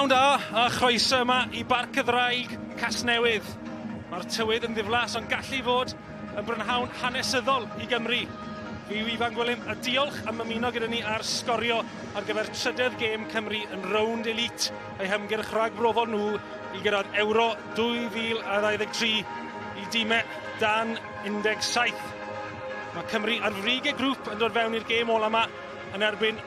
Prynhawn da a chroeso yma i Barc y Ddraig, Casnewydd. Mae'r tywydd yn ddiflas ond gallu fod yn brynhawn hanesyddol i Gymru. Fi yw Ifan Gwilym a diolch am ymuno gyda ni ar sgorio ar gyfer trydedd gêm Cymru yn rownd elite eu hymgyrch ragbrofol nhw i gyrraedd Euro 2023 i dîmau dan 17. Mae Cymru ar frig y grŵp yn dod fewn i'r gêm ola yma yn erbyn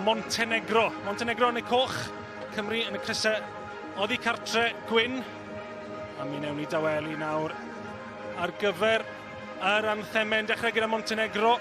Montenegro. Montenegro yn y coch, Cymru yn y crysau oddi cartre gwyn. A mi newn ni dawelu nawr ar gyfer yr anthemau yn dechrau gyda Montenegro.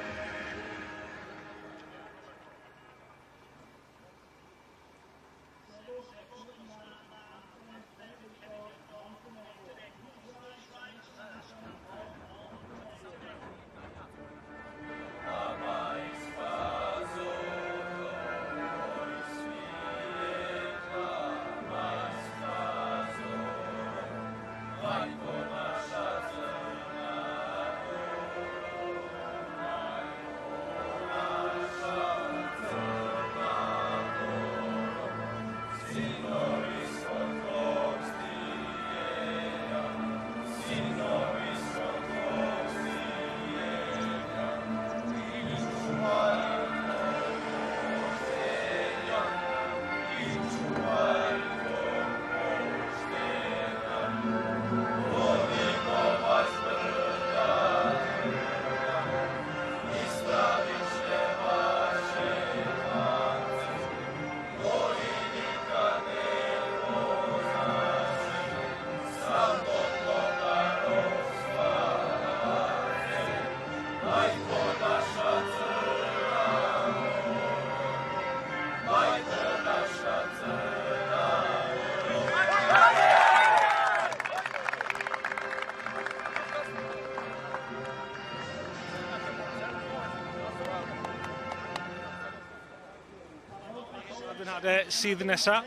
Sydd nesa.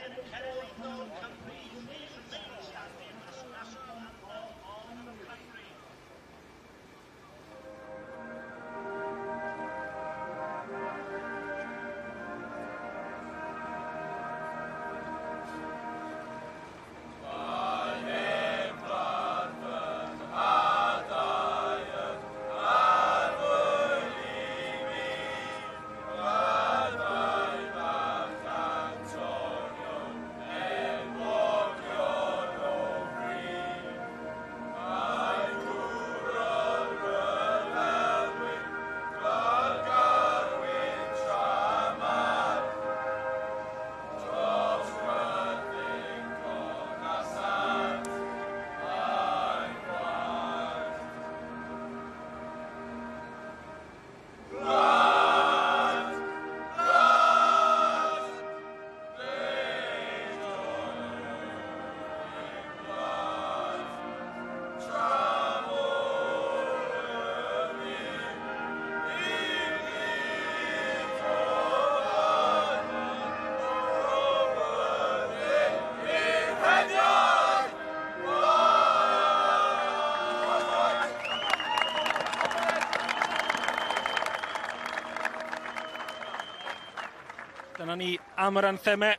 Dyna ni am yr anthemau.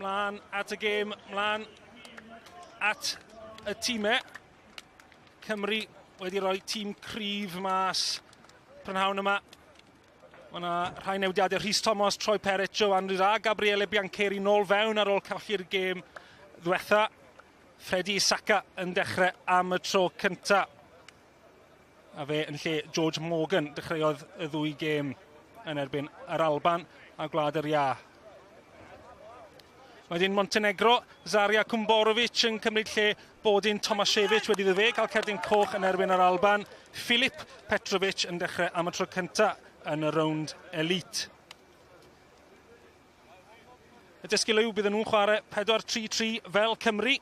Mlaen at y gêm, mlaen at y tîmau. Cymru wedi rhoi tîm cryf mas prynhawn yma. Mae yna rhai newidiadau. Rhys Thomas, Troy Perrett, Joe Andrews a Gabriele Biancheri nôl fewn ar ôl colli'r gêm ddwetha. Freddie Issaka yn dechrau am y tro cynta. A fe yn lle George Morgan dechreuodd y ddwy gêm yn erbyn yr Alban a Gwlad yr Iâ. Wedyn Montenegro, Zarja Kumborovic yn cymryd lle Bodin Tomasevic wedi iddo fe gael cerdyn coch yn erbyn yr Alban. Filip Petrovic yn dechrau am y tro cyntaf yn y rownd elite. Y dysgu yw bydden nhw'n chwarae 4-3-3 fel Cymru.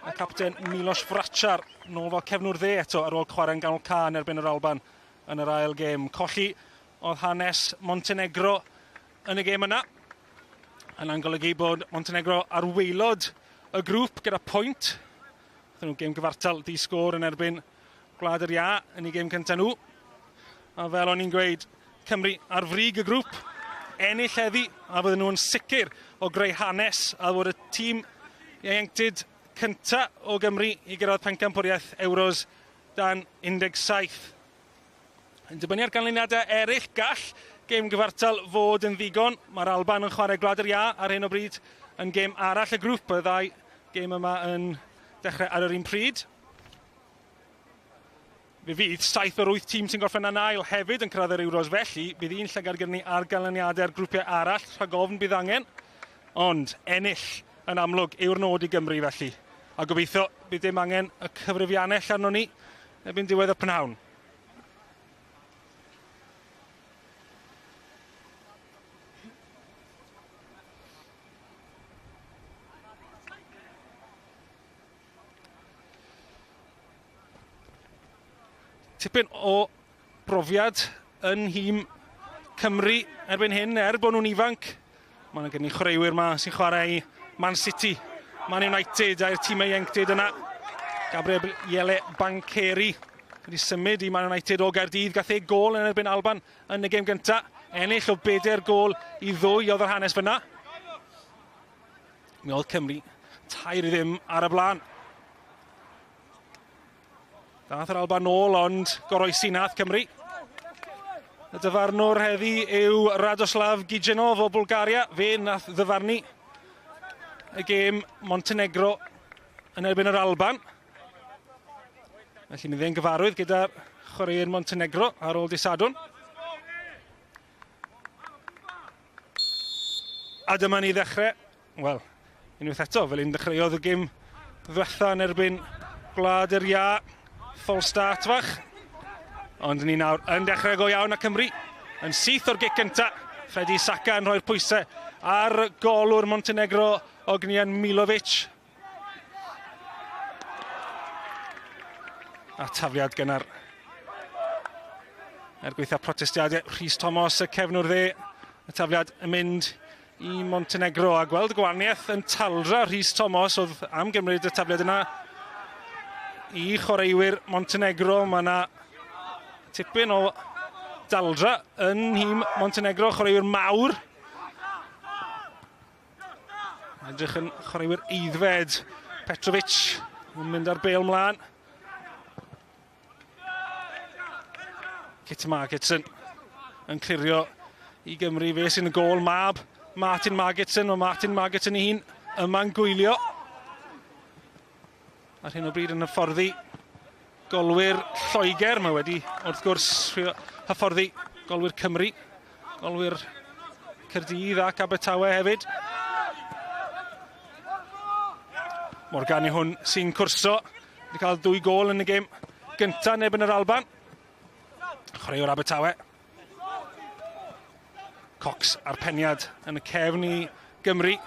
Y capten Milos Vračar nôl fel cefnwr dde eto ar ôl chwarae'n ganol ca yn erbyn yr Alban yn yr ail gêm. Colli oedd hanes Montenegro yn y gêm yna. Yna'n golygu bod Montenegro ar waelod y grŵp gyda pwynt. Wnaethon nhw gêm gyfartal di sgôr yn erbyn Gwlad yr Iâ yn eu gêm cyntaf nhw. A fel o'n i'n gweud, Cymru ar frig y grŵp. Ennill heddi, a fydden nhw'n sicr o greu hanes a fod y tîm ieuenctid cynta o Gymru i gyrraedd pencampwriaeth Euros dan 17. Yn dibynnu ar ganlyniadau eraill, gall gêm gyfartal fod yn ddigon. Mae'r Alban yn chwarae Gwlad yr Iâ ar hyn o bryd yn gêm arall y grŵp. Y ddau gêm yma yn dechrau ar yr un pryd. Fe fydd 7 o'r 8 tîm sy'n gorffen yn ail hefyd yn cyrraedd yr Euros, felly bydd un llygad gyda ni ar ganlyniadau'r grwpiau arall, rhag ofn bydd angen. Ond ennill yn amlwg yw'r nod i Gymru felly. A gobeithio bydd dim angen y cyfrifiannell arno ni erbyn diwedd y prynhawn. Tipyn o brofiad yn nhîm Cymru erbyn hyn, er bod nhw'n ifanc. Mae yna gen i chwaraewyr yma sy'n chwarae i Man City, Man United a'r tîmau ieuenctid yna. Gabriele Bancheri wedi symud i Man United o Gaerdydd, gath ei gôl yn erbyn Alban yn y gêm gyntaf. Ennill o 4 gôl i 2 oedd yr hanes fyna. Mi oedd Cymru 3-0 ar y blaen. Dath yr Alban nôl, ond goroesi nath Cymru. Y dyfarnwr heddi yw Radoslav Gijenov o Bulgaria. Fe nath ddyfarnu y gêm Montenegro yn erbyn yr Alban. Felly mi ddyn gyfarwydd gyda chwaraewyr Montenegro ar ôl dydd Sadwrn. A dyma ni ddechrau, wel, unwaith eto, fel un dechreuodd y gêm ddwetha yn erbyn Gwlad yr Iâ, false start fach. Ond ni nawr yn dechrau go iawn a Cymru yn syth o'r gic gynta. Freddie Saka yn rhoi'r pwysau ar golwr Montenegro Ognjen Milovic. A tafliad gynnar. Er gweitha protestiadau Rhys Thomas, y cefnwr dde, y tafliad yn mynd i Montenegro, a gweld y gwahaniaeth yn taldra Rhys Thomas oedd am gymryd y tafliad yna i chwaraewyr Montenegro. Mae yna tipyn o daldra yn nhîm Montenegro, chwaraewyr mawr. Edrych yn chwaraewyr eiddfed. Petrovic yn mynd ar bêl mlaen. Kit Margetson yn clirio i Gymru. Fe sy'n y gôl, mab Martin Margetson. Mae Martin Margetson ei hun yma'n gwylio. Ar hyn o bryd yn hyfforddi golwyr Lloegr. Mae wedi, wrth gwrs, hyfforddi golwyr Cymru, golwyr Caerdydd ac Abertawe hefyd. Morgan yw hwn sy'n cwrso. Wedi cael 2 gôl yn y gêm gyntaf neb yn yr Alban. Chwaraewr Abertawe. Cox a'r peniad yn y cefn i Gymru.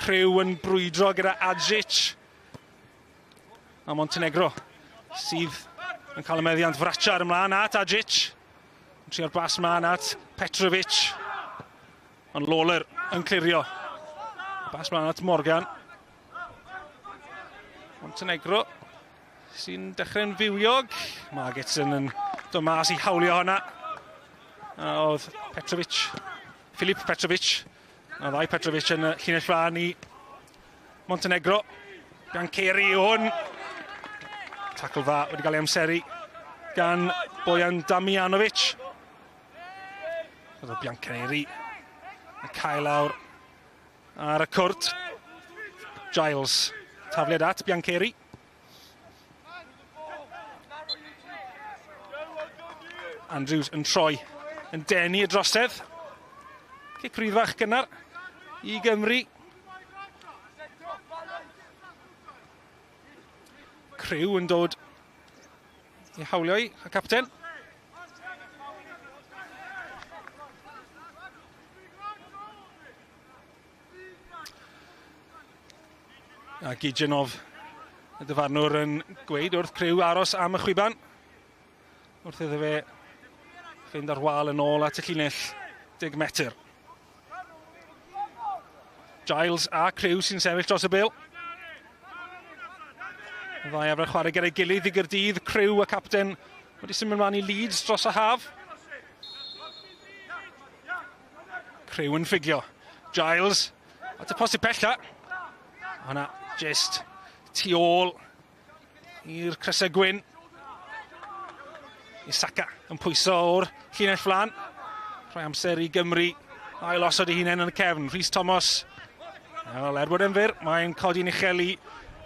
Crew yn brwydro gyda Adzic. A Montenegro sydd yn cael y meddiant. Vračar ymlaen at Adzic. Yn trio'r bas ymlaen at Petrovic. Ond Lawler yn clirio. Bas ymlaen at Morgan. Montenegro sy'n dechrau'n fywiog. Margetson yn dod mas i hawlio hwnna. A oedd Petrovic, Filip Petrovic, a ddau Petrovic yn y llinell flaen i Montenegro. Biancheri yw hwn. Tacl dda wedi cael ei amseru gan Bojan Damjanovic. Oedd Biancheri yn cael lawr ar y cwrt. Giles, tafliad at Biancheri. Andrews yn troi, yn denu y drosedd. Cic rydd fach gynnar i Gymru. Crew yn dod i hawlio i, y capten. A Gijanov, y dyfarnwr, yn gweud wrth Crew aros am y chwiban. Wrth iddo fe fynd ar wal yn ôl at y llinell 10 metr. Giles a Crew sy'n sefyll dros y bêl. Y ddau arfer chwarae gyda'i gilydd i Gaerdydd. Crew y capten wedi symud ymlaen i Leeds dros y haf. Crew yn ffugio. Giles, at y posib pella. Hwna, just tu ôl i'r crysau gwyn. Isaka yn pwyso o'r llinell flan. Rhoi amser i Gymru ail osod ei hunain yn y cefn. Rhys Thomas. Wel, er bod e'n fyr, mae'n codi'n uchel i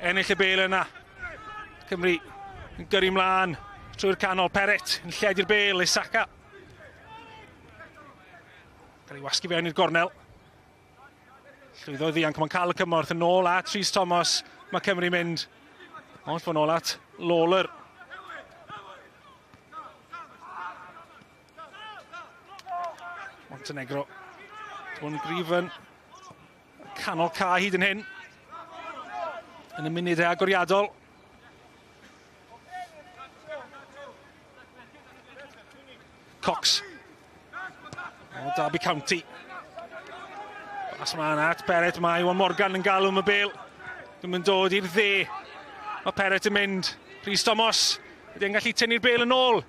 ennill y bel yna. Cymru yn gyrru mlaen trwy'r canol. Peret yn lledu'r bel, Isaka. Cael ei wasgu fewn i'r gornel. Llwyddo i ddianc, mae'n cael y cymorth yn ôl at Rhys Thomas. Mae Cymru'n mynd. Ond fod nôl at Lawler. Montenegro. Dwi'n gryf yn canol ca hyd yn hyn. Yn y munudau agoriadol. Cox. O Derby County. Bas mlaen at Beret. Mae Iwan Morgan yn galw am y bel. Ddim yn dod i'r dde. Mae Peret yn mynd. Rhys Thomas. Ydy e'n gallu tynnu'r bel yn ôl.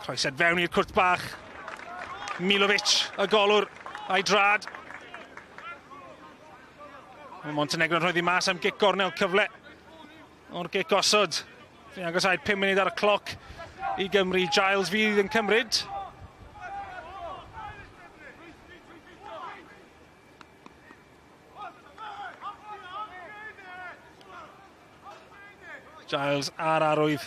Croesed fewn i'r cwrt bach. Milovic, y golwr, a'i drad. Mae Montenegro yn rhoi ddi mas am gic gornel cyfle o'r gic gosod. Fi'n agosáu 5 munud ar y cloc i Gymru. Giles fydd yn cymryd. Giles ar arwydd.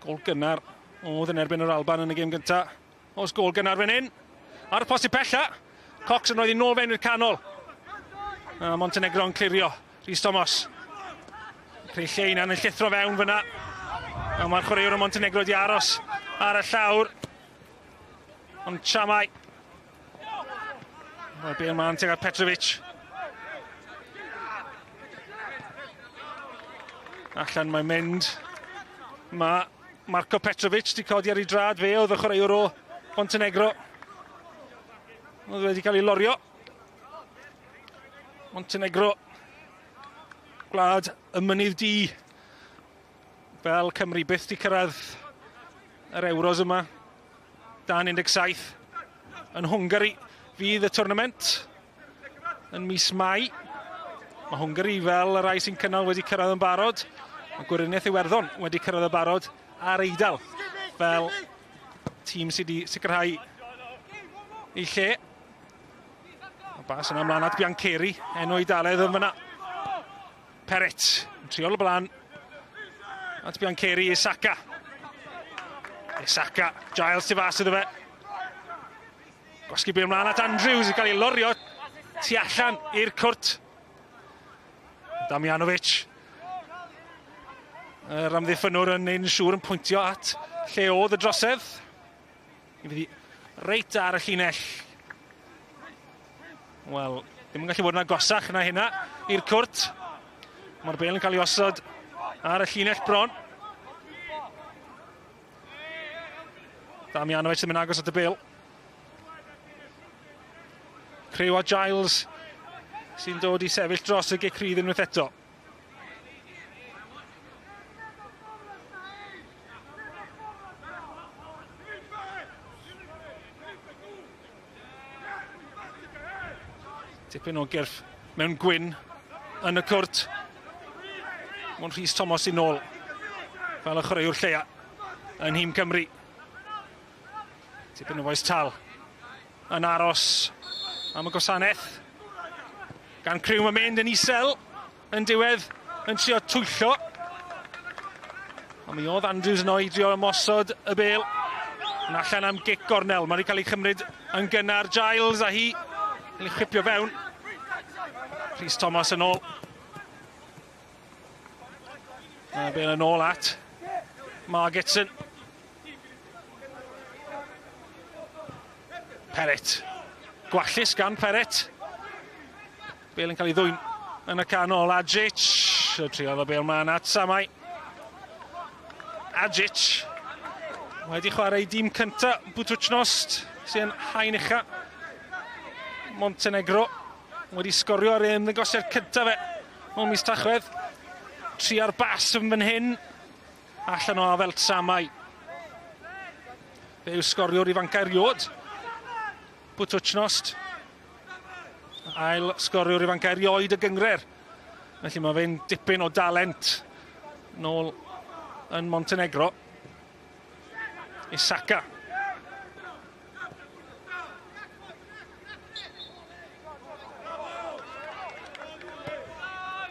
Gol gynnar oedd yn erbyn yr Alban yn y gêm gyntaf. Os gol gynnar fan hyn. Ar y post i pella. Cox yn rhoi nôl fewn i'r canol. A Montenegro yn clirio. Rhys Thomas. Creu lle yn llithro fewn fyna. A mae'r chwaraewr o Montenegro wedi aros ar y llawr. Ond Chamai. Mae'r bel mlaen tuag at Petrovic. Allan mae'n mynd. Mae Marko Petrovic wedi codi ar ei drad fe oedd y chwaraewr o Montenegro. Oedd wedi cael ei lorio. Montenegro, gwlad y mynydd du. Fel Cymru byth di cyrraedd yr Euros yma. Dan 17 yn Hwngari fydd y tournament yn mis Mai. Mae Hwngari fel y rai sy'n cynnal wedi cyrraedd yn barod. Mae Gweriniaeth Iwerddon wedi cyrraedd yn barod a'r Eidal fel tîm sydd wedi sicrhau ei lle. Mae bas yna ymlaen at Biancheri, enw Eidaledd yn fyna. Peret, yn triol y blaen at Biancheri, Isaka. Isaka, Giles tu fas iddo fe. Gwasgu bel ymlaen at Andrews yn cael ei lorio tu allan i'r cwrt. Damjanovic. Yr amddiffynwr yn ein siŵr yn pwyntio at lle oedd y drosedd. Mi fydd hi reit ar y llinell. Wel, ddim yn gallu bod yn agosach na hynna i'r cwrt. Mae'r bel yn cael ei osod ar y llinell bron. Damjanovic ddim yn agos at y bel. Crew a Giles sy'n dod i sefyll dros y gic rydd unwaith eto. Tipyn o gyrff mewn gwyn yn y cwrt. Mon Rhys Thomas sy'n nôl fel y chwaraewr lleia yn nhîm Cymru. Tipyn o foes tal yn aros am y gwasanaeth. Gan criw mae'n mynd yn isel yn diwedd yn trio twyllo. Ond mi oedd Andrews yno i drio ymosod y bel. Yn allan am gic gornel. Mae wedi cael ei chymryd yn gynnar. Giles a hi yn ei chwipio fewn. Rhys Thomas yn ôl. Mae'r bel yn ôl at Margetson. Peret. Gwallus gan Peret. Bel yn cael ei ddwyn yn y canol. Ajic. Y triodd o bel mlaen at Samai. Ajic. Wedi chwarae i dîm cynta Budućnost sy'n haen ucha. Montenegro wedi sgorio ar ei ymddangosiad cynta fe mewn mis Tachwedd. Tri ar bas yn fan hyn. Allan o afel Samai. Fe yw sgoriwr ifanca erioed. Budućnost. Ail sgoriwr ifanca erioed y gyngrer. Felly mae fe'n dipyn o dalent nôl yn Montenegro. Isaka.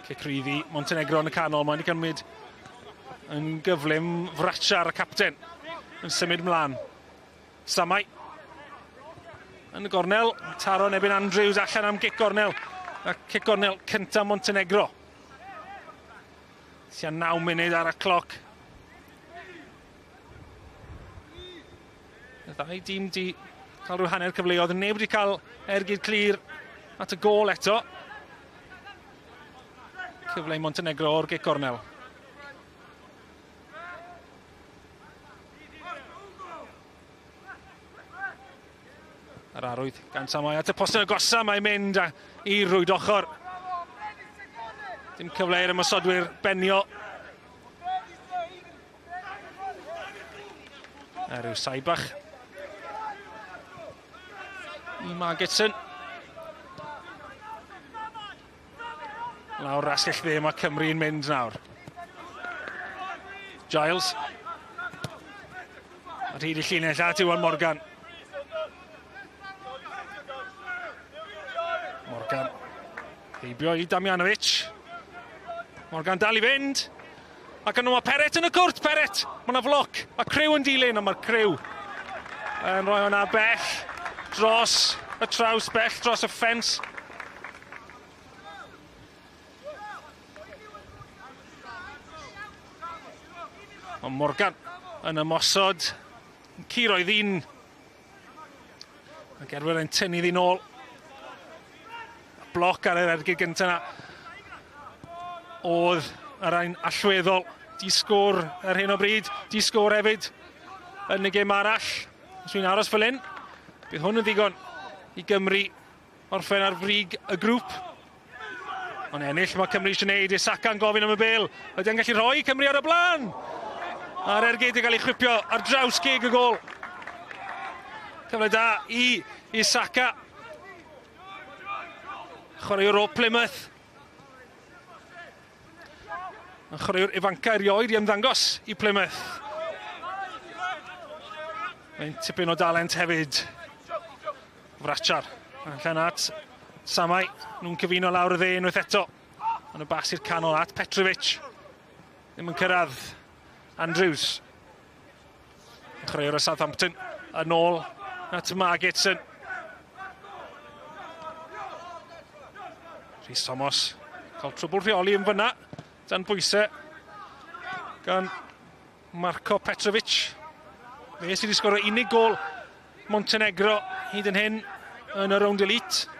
Cic rhydd i Montenegro yn y canol. Mae'n cymryd yn gyflym Vračar, y capten, yn symud mlaen. Samai yn y gornel, taro yn ebyn Andrews allan am gic gornel. A cic gornel cynta Montenegro. Tua 9 munud ar y cloc. Y ddau dîm di cael rhyw hanner cyfleoedd, neb wedi cael ergyd clir at y gôl eto. Cyfle i Montenegro o'r gic gornel. Yr arwydd gan Samoa at y postyn agosa, mae'n mynd i rwyd ochr. Dim cyfle i'r ymosodwyr benio. A rhyw saibach i Margetson. Lawr asgell dde mae Cymru'n mynd nawr. Giles. Ar hyd y llinell at Iwan Morgan. Morgan. Heibio i Damjanovic. Morgan dal i fynd. Ac yno mae Peret yn y cwrt, Peret! Mae yna floc, a criw yn dilyn, ond mae'r criw yn rhoi hwnna bell dros y traws, bell dros y ffens. Mae Morgan yn ymosod, yn curo i ddyn. Ac Erwin yn tynnu ddyn ôl. Bloc ar yr ergyd gyntaf yna. Oedd yr ein allweddol. Di sgôr ar hyn o bryd. Di sgôr hefyd yn y gêm arall. Os wy'n aros fel hyn, bydd hwn yn ddigon i Gymru orffen ar frig y grŵp. Ond ennill mae Cymru eisiau gwneud. Isaka'n gofyn am y bel. Ydy e'n gallu rhoi Cymru ar y blaen? A'r ergyd yn cael ei chwipio ar draws geg y gol. Cyfle da i Isaka. Chwaraewr o Plymouth. Yn chwaraewr ifanca erioed i ymddangos i Plymouth. Mae'n tipyn o dalent hefyd. Vračar. Allan at Samai. Nhw'n cyfuno lawr y dde unwaith eto. Ond y bas i'r canol at Petrovic. Ddim yn cyrraedd. Andrews. Chwaraewr o Southampton. Yn ôl at Margetson. Rhys Thomas. Cael trwbl rheoli yn fyna. Dan bwysau gan Marko Petrovic. Fe sydd wedi sgoro unig gol Montenegro hyd yn hyn yn y rownd elite.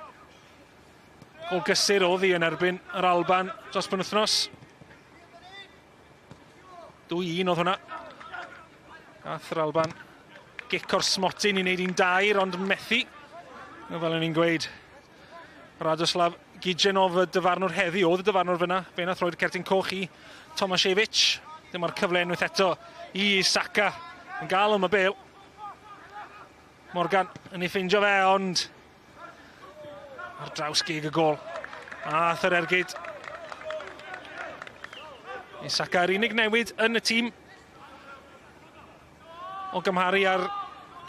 Gol gysur oedd hi yn erbyn yr Alban dros penwythnos. 2-1 oedd hwnna. Ath yr Alban gic o'r smotyn i wneud 1-2, ond methu. Fel o'n i'n gweud, Radoslav Gijenov, y dyfarnwr heddi, oedd y dyfarnwr fyna. Fe nath roi'r cerdyn coch i Tomasevic. Dyma'r cyfle unwaith eto i Saka. Yn gael am y bel. Morgan yn ei ffeindio fe, ond ar draws gig y gol. A yr ergyd. Saka yr unig newid yn y tîm o gymharu ar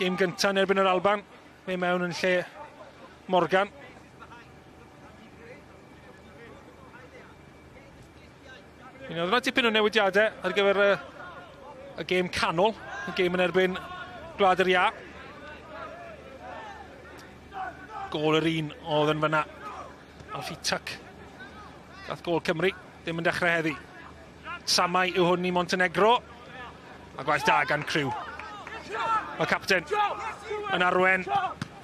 gêm gyntaf yn erbyn yr Alban. Fe mewn yn lle Morgan. Un oedd yna dipyn o newidiadau ar gyfer y, y gêm canol, y gêm yn erbyn Gwlad yr Iâ. Gôl yr un oedd yn fyna. Alfie Tuck. Gath gôl Cymru, ddim yn dechrau heddi. Samai yw hwn i Montenegro. A gwaith da gan criw. Mae capten yn arwen,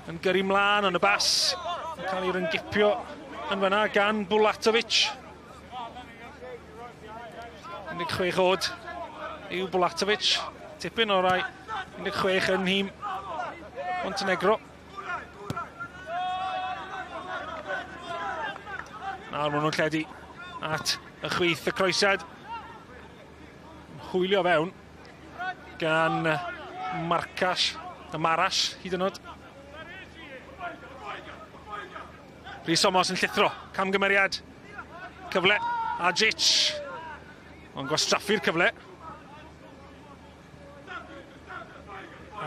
yn gyrru mlaen yn y bas. Yn cael ei ryngipio yn fyna gan Bulatovic. 16 oed yw Bulatovic. Tipyn o rai 16 yn nhîm Montenegro. Nawr maen nhw'n lledu at y chwith y croesiad. Hwylio fewn gan Marcas. Y Marash, hyd yn oed. Rhys Thomas yn llithro, camgymeriad. Cyfle, Ajic. Ond gwastraffu'r cyfle.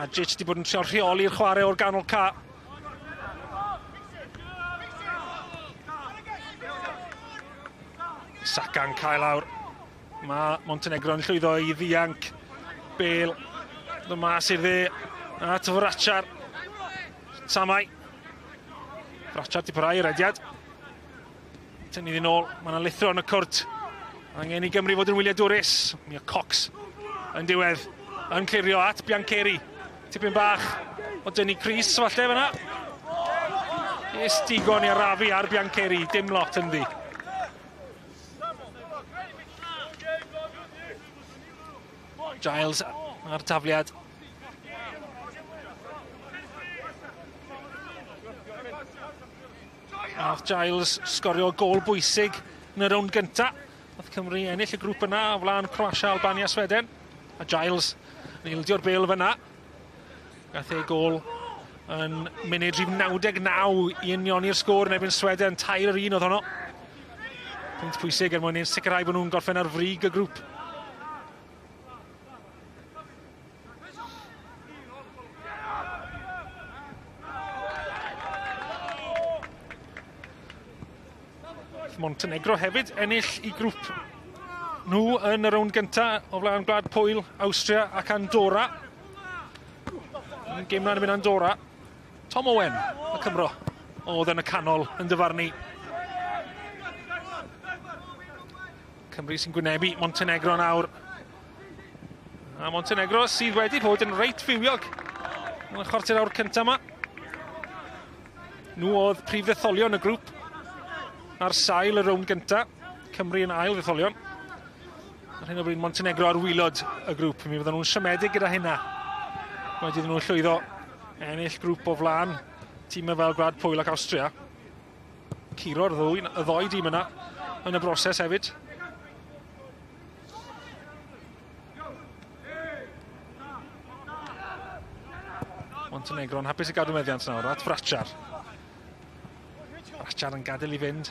Ajic wedi bod yn trio rheoli'r chwarae o'r ganol ca. Saka'n cael awr. Mae Montenegro yn llwyddo i ddianc. Bale, ddod mas i'r dde at Vračar. Samai. Vračar di parhau i'r rediad. Tynnu ddyn ôl, mae yna lithro yn y cwrt. Angen i Gymru fod yn wyliadwrus. Mia Cox yn diwedd yn clirio at Biancheri. Tipyn bach o dynnu Cris falle fyna. Is digon i arafu ar Biancheri, dim lot ynddi. Giles ar tafliad. Nath Giles sgorio gôl bwysig yn y rownd gynta. Nath Cymru ennill y grŵp yna o flaen Croatia, Albania, Sweden. A Giles yn ildio'r bêl fyna. Gath ei gôl yn munud rhif 99 i unioni'r sgôr yn erbyn Sweden. 3-1 oedd honno. Pwynt pwysig er mwyn i'n sicrhau bod nhw'n gorffen ar frig y grŵp. Montenegro hefyd ennill i grŵp nhw yn y rownd gyntaf o flaen Gwlad Pwyl, Awstria ac Andorra. Yn gêm na'n mynd Andorra. Tom Owen, y Cymro, oedd yn y canol yn dyfarnu. Cymru sy'n gwynebu Montenegro nawr. A Montenegro sydd wedi bod yn reit fywiog yn y chwarter awr cyntaf yma. Nhw oedd prif ddetholion y grŵp ar sail y rownd gyntaf. Cymru yn ail ddetholion. Ar hyn o bryd Montenegro ar waelod y grŵp. Mi fydden nhw'n siomedig gyda hynna. Wedi iddyn nhw llwyddo ennill grŵp o flaen tîmau fel Gwlad Pwyl ac Awstria. Curo'r ddwy, y ddoi dîm yna yn y broses hefyd. Montenegro'n hapus i gadw meddiant nawr at Vračar. Vračar yn gadael i fynd.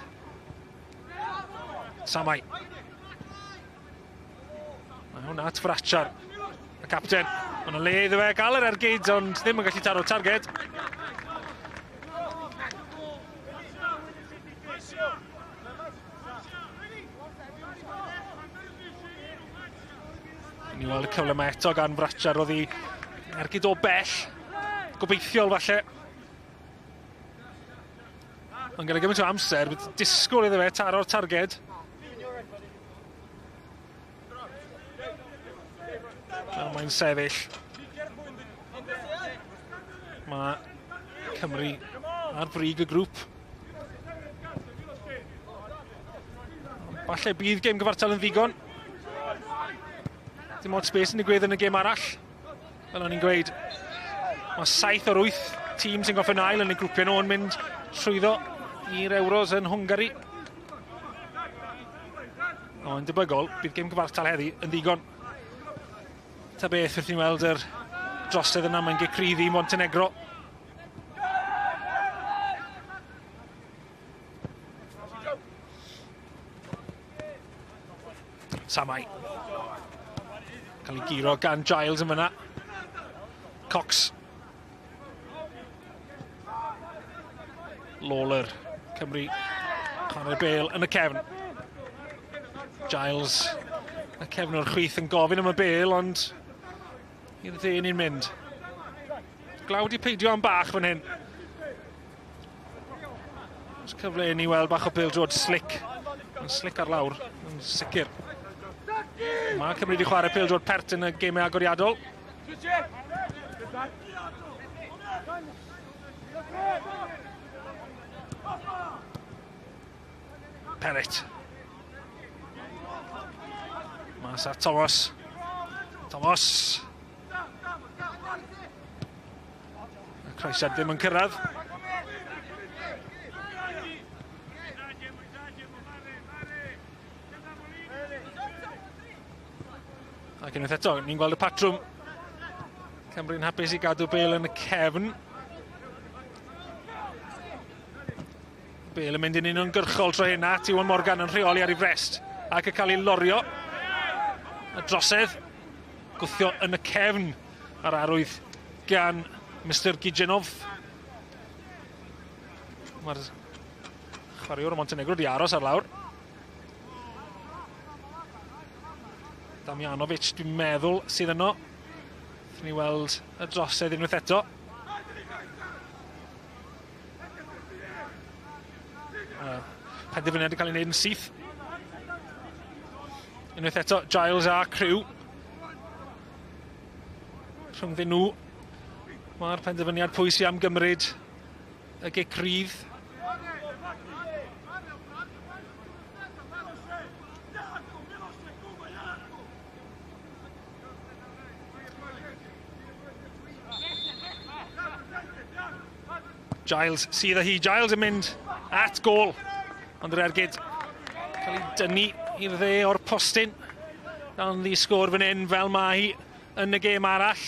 Samai. Mae hwnna at Vračar. Y capten. Mae'n le iddo fe gael yr ergyd, ond ddim yn gallu taro targed. Ni weld y cyfle yma eto gan Vračar, oedd hi ergyd o bell. Gobeithiol falle. Ond gyda gymaint o amser, bydd disgwyl iddo fe taro'r targed. Fel mae'n sefyll. Mae Cymru ar brig y grŵp. Falle bydd gêm gyfartal yn ddigon. Dim ots beth sy'n digwydd yn y gêm arall. Fel o'n i'n gweud, mae 7 o'r 8 tîm sy'n gorffen ail yn y grwpiau nhw yn mynd trwyddo i'r Euros yn Hwngari. Ond debygol, bydd gêm gyfartal heddi yn ddigon. Ta beth wrth i ni weld yr drosedd yna, mae'n gic rydd i Montenegro. Samai. Cael ei guro gan Giles yn fyna. Cox. Lawler. Cymru chwarae'r bêl yn y cefn. Giles, y cefn o'r chwith yn gofyn am y bêl, ond i'r dde ni'n mynd. Glaw di peidio am bach fan hyn. Oes cyfle i ni weld bach o bêl-droed slick. Yn slick ar lawr, yn sicr. Mae Cymru wedi chwarae pêl-droed pert yn y gemau agoriadol. Perret. Mas at Thomas. Thomas. Y croesiad ddim yn cyrraedd. Ac unwaith eto, ni'n gweld y patrwm. Cymru'n hapus i gadw bêl yn y cefn. Bêl yn mynd yn uniongyrchol tro hyn at Iwan Morgan yn rheoli ar ei frest ac yn cael ei lorio. Y drosedd, gwthio yn y cefn ar arwydd gan Mr Gigenov. Mae'r chwaraewr o Montenegro di aros ar lawr. Damjanovic, dwi'n meddwl, sydd yno. Wrth ni weld y drosedd unwaith eto. Penderfyniad yn cael ei wneud yn syth. Unwaith eto, Giles a Crew. Rhyngddyn nhw, mae'r penderfyniad pwy sy'n am gymryd y gic rydd. Giles sydd â hi. Giles yn mynd at gôl. Ond yr ergyd cael ei dynnu i'r dde o'r postyn. Dan ddi sgôr fan hyn fel mae hi yn y gêm arall.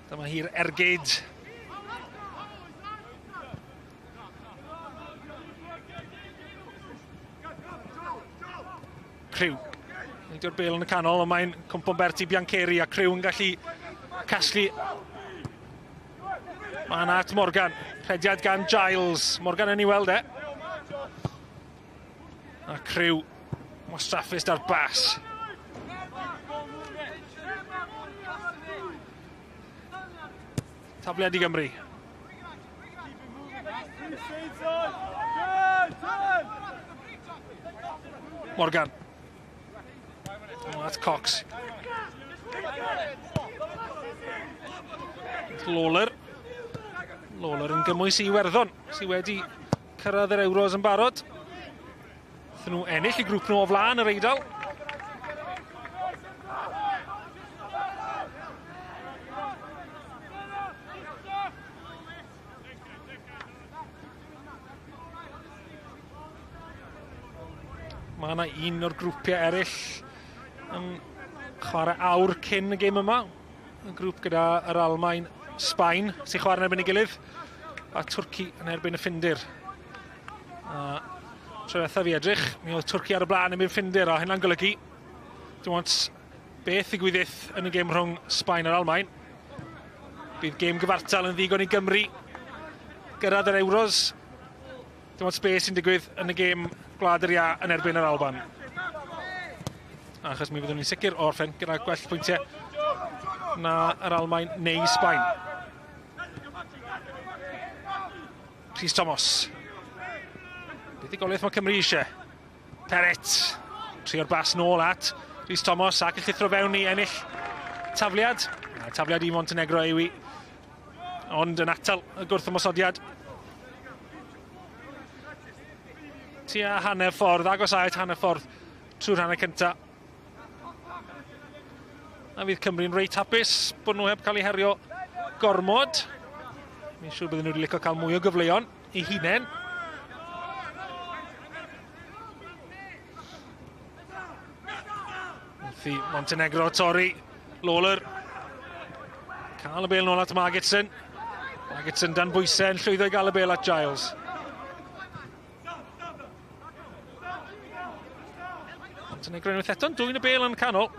Dyma hi'r ergyd. Crew. Neidio'r bêl yn y canol, ond mae'n cwmpo'n bert i Biancheri a Crew yn gallu casglu. Mae'n at Morgan. Rhediad gan Giles. Morgan yn ei weld e. A Crew wastraffus ar bas. Tafliad i Gymru. Morgan. Oh, that's Cox. Lawler. Lawler yn gymwys i Iwerddon, sydd wedi cyrraedd yr Euros yn barod. Wnaethon nhw ennill y grŵp nhw o flaen yr Eidal. Mae yna un o'r grwpiau eraill yn chwarae awr cyn y gêm yma. Y grŵp gyda yr Almaen, Sbaen sy'n chwarae yn erbyn ei gilydd, a Twrci yn erbyn y Ffindir. A tro diwethaf fi edrych, mi oedd Twrci ar y blaen yn mynd Ffindir, a hynna'n golygu dim ond beth ddigwyddith yn y gêm rhwng Sbaen a'r Almaen. Bydd gêm gyfartal yn ddigon i Gymru gyrraedd yr Euros. Dim ond beth sy'n digwydd yn y gêm Gwlad yr Iâ yn erbyn yr Alban. Achos mi fyddwn ni'n sicr o orffen gyda gwell pwyntiau na yr Almaen neu Sbaen. Rhys Thomas. Buddugoliaeth mae Cymru eisiau. Perret. Trio'r bas nôl at Rhys Thomas ac yn llithro fewn i ennill tafliad. Tafliad i Montenegro yw i. Ond yn atal y gwrthymosodiad. Tua hanner ffordd, agos at hanner ffordd trwy'r hanner cyntaf. A fydd Cymru'n reit hapus bod nhw heb cael eu herio gormod. Mi'n siŵr bydden nhw wedi licio cael mwy o gyfleon i hunain. Wrth i Montenegro torri. Lawler. Cael y bêl nôl at Margetson. Margetson dan bwysau yn llwyddo i gael y bêl at Giles. Montenegro unwaith eto'n dwyn y bêl yn canol.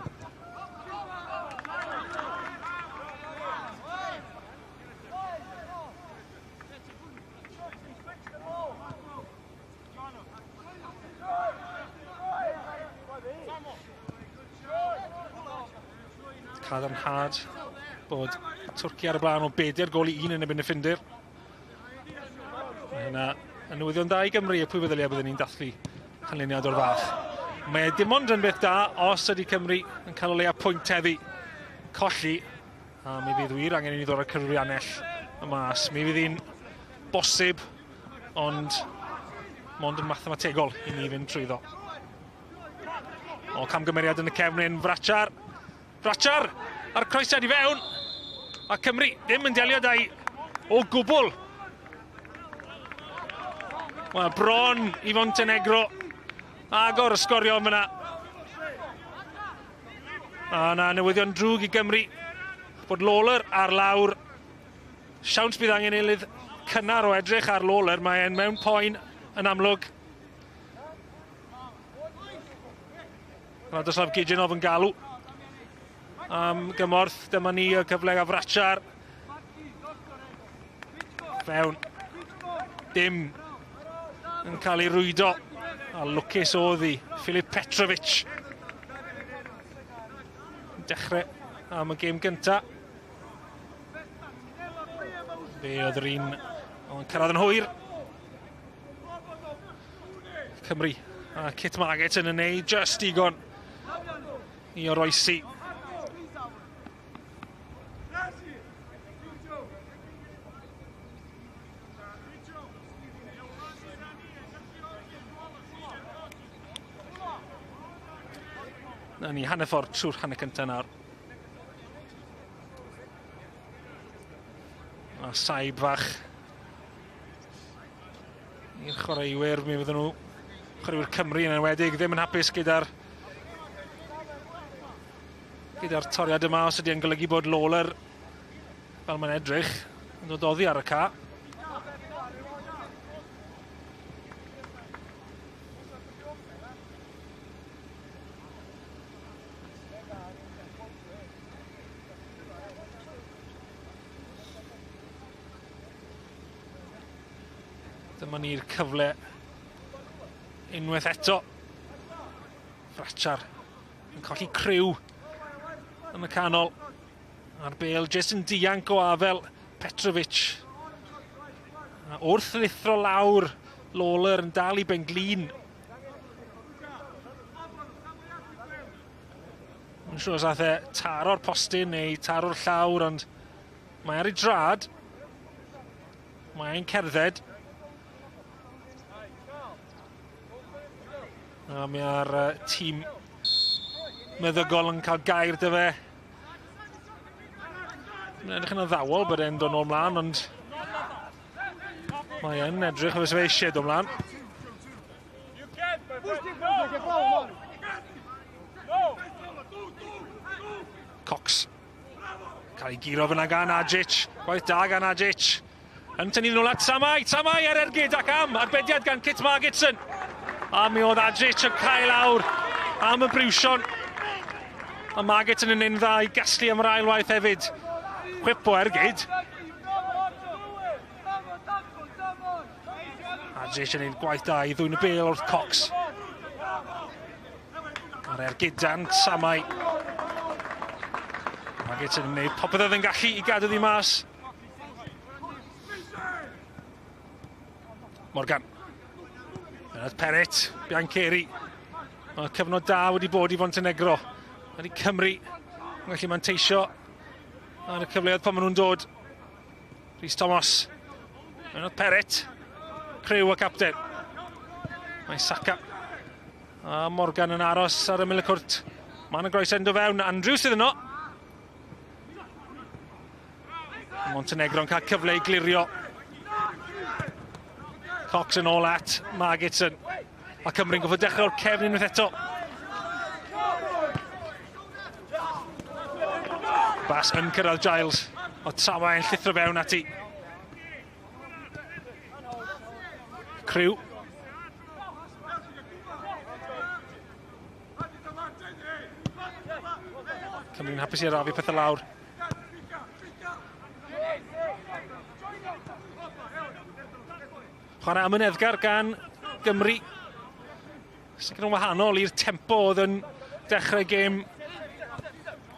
Cadarnhad bod Twrci ar y blaen o 4 gôl i 1 yn erbyn y Ffindir. Mae hynna yn newyddion da i Gymru, a pwy feddylia byddwn ni'n dathlu canlyniad o'r fath. Mae e dim ond yn beth da os ydy Cymru yn cael o leia pwynt heddi. Colli, a mi fydd wir angen i ni ddod â'r cyfrifiannell y mas. Mi fydd hi'n bosib, ond mond yn mathemategol i ni fynd trwyddo. O, camgymeriad yn y cefn hyn, Frachar. Frachar a'r croesiad i fewn. A Cymru ddim yn delio da'i o gwbl. Wel, bron i Montenegro agor y sgorio yma. A na newyddion drwg i Gymru bod Lawler ar lawr. Siawns bydd angen eilydd cynnar o edrych ar Lawler. Mae e'n mewn poen yn amlwg. Radoslav Gidinov yn galw am gymorth. Dyma ni y cyfle a Frachar. Fewn. Dim yn cael ei rwydo. A lwcus oedd hi, Filip Petrovic. Dechrau am y gêm gynta. Fe oedd yr un o'n cyrraedd yn hwyr. Cymru a Kit Margett yn y neud just digon i oroesi. Na ni hanner ffordd trwy'r hanner cyntaf nawr. A saib fach i'r chwaraewyr, mi fydden nhw, chwaraewyr Cymru yn enwedig, ddim yn hapus gyda'r toriad yma, os ydy e'n golygu bod Lawler, fel mae'n edrych, yn dod oddi ar y ca. Dyma ni'r cyfle unwaith eto. Frachar yn colli criw yn y canol. A'r bêl jyst yn dianc o afel Petrovic. A wrth lithro lawr, Lawler yn dal i benglin. Yn siŵr os ath e taro'r postyn neu taro'r llawr, ond mae ar ei drad. Mae'n cerdded. A mae'r tîm meddygol yn cael gair dy fe. Mae'n edrych yn addawol bod e'n dod nôl mlaen, ond mae e'n edrych fel fe eisiau dod mlaen. Cox. Cael ei guro fyna gan Ajic. Gwaith da gan Ajic. Yn tynnu nôl at Samai. Samai ar ergyd ac am arbediad gan Kit Margetson. A mi oedd Ajic yn cael awr am y briwsion. A Margetson yn un dda i gasglu am yr ail waith hefyd. Chwip o ergyd. Ajic yn ein gwaith da i ddwyn y bêl wrth Cox. A'r ergydan Samai. Margetson yn gwneud popeth oedd yn gallu i gadw ddi mas. Morgan. Yna'r Perret, Biancheri. Mae cyfnod da wedi bod i Fontenegro. Ydy Cymru yn gallu manteisio ar y cyfleoedd pan maen nhw'n dod. Rhys Thomas. Yna'r Perret. Crew y capten. Mae Saka a Morgan yn aros ar ymyl y cwrt. Mae yna groes yn dod fewn. Andrew sydd yno. Montenegro'n cael cyfle i glirio. Cox yn ôl at Margetson. A Cymru'n gorfod dechrau o'r cefn unwaith eto. Bas yn cyrraedd Giles. O Tawa yn llithro fewn ati. Crew. Cymru'n hapus i arafu pethau lawr. Chwarae amyneddgar gan Gymru. Sicr yn wahanol i'r tempo oedd yn dechrau gêm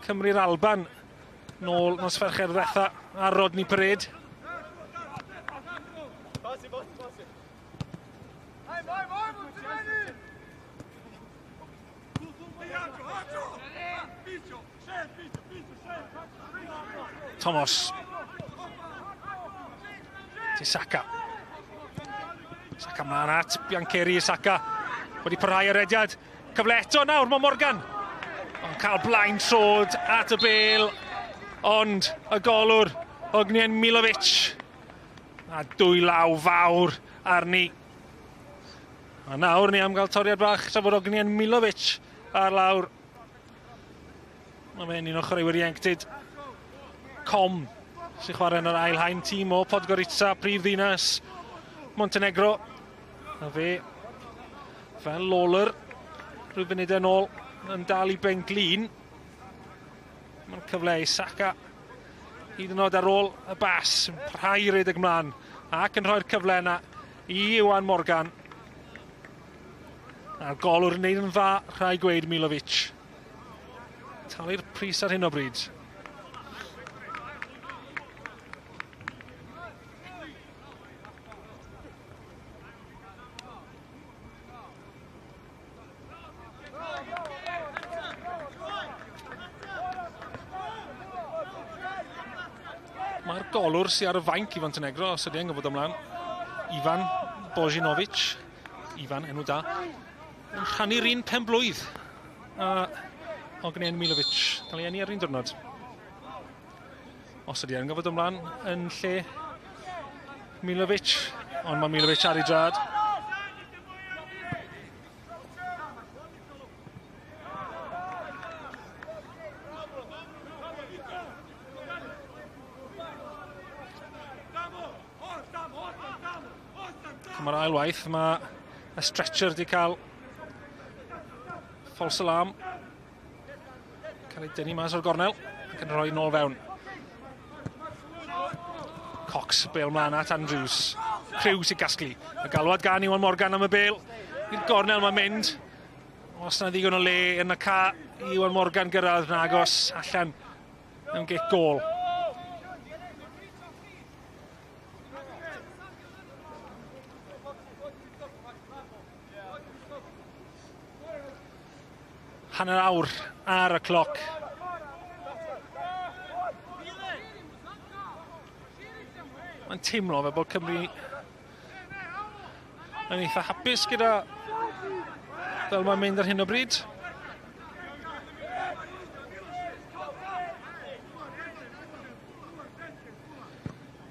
Cymru'r Alban nôl nos Fercher ddiwetha ar Rodney Parade. Thomas. Ti Saka. Saka mlaen at Biancheri. Saka wedi parhau y rediad. Cyfle eto nawr, mae Morgan. Ond cael blaen trod at y bêl. Ond y golwr, Ognjen Milovic. A dwy law fawr arni. A nawr ni am gael toriad bach tra bod Ognjen Milovic ar lawr. Mae fe'n un o chwaraewyr ieuenctid Com sy'n chwarae yn yr ail haen, tîm o Podgorica, prif ddinas Montenegro. A fe, fel Lawler, rhyw funudau nôl, yn dal i ben glin. Mae'n cyfle i Saka hyd yn oed ar ôl y bas, yn parhau i redeg ymlaen ac yn rhoi'r cyfle yna i Iwan Morgan. A'r golwr yn neud yn dda, rhaid gweud Milovic. Talu'r pris ar hyn o bryd. Mae'r golwr sy'n ar y fainc i Fontenegro, os ydy e'n gwybod ymlaen, Ivan Bojinovic, Ivan, enw da, yn rhannu'r un pen blwydd a Ognjen Milovic, cael ei eni ar un diwrnod. Os ydy e'n gwybod ymlaen yn lle Milovic, ond mae Milovic ar ei drad. Mae'r ail waith, mae y stretcher wedi cael false alarm. Cael ei dynnu mas o'r gornel ac yn rhoi nôl fewn. Cox, bel mlaen at Andrews. Crew sy'n gasglu. Y galwad gan Iwan Morgan am y bel. I'r gornel mae'n mynd. Os na ddigon o le yn y ca i Iwan Morgan gyrraedd yn agos allan yn gic gôl. Hanner awr ar y cloc. Mae'n teimlo fel bod Cymru yn eitha hapus gyda fel mae'n mynd ar hyn o bryd.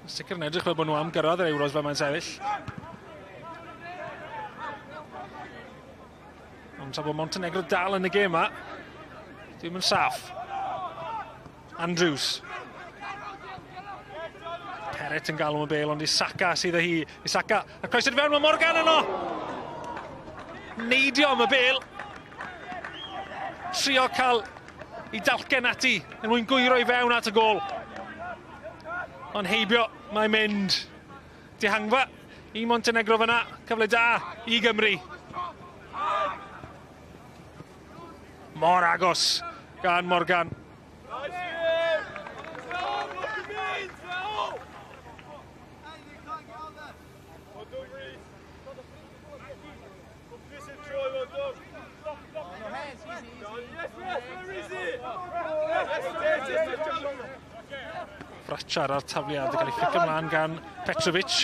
Sicr yn edrych fel bod nhw am gyrraedd yr Euros fel mae'n sefyll. Ond tra bod Montenegro dal yn y gêm yma, dim yn saff. Andrews. Perret yn galw am y bel, ond Isaka sydd â hi. Isaka, a croesiad fewn, mae Morgan yno! Neidio am y bel. Trio cael i dalcen ati, er mwyn gwyro i fewn at y gôl. Ond heibio, mae'n mynd. Dihangfa i Montenegro fyna, cyfle da i Gymru. Mor agos gan Morgan. Frachar a'r tafliad yn cael ei flicio ymlaen gan Petrovic.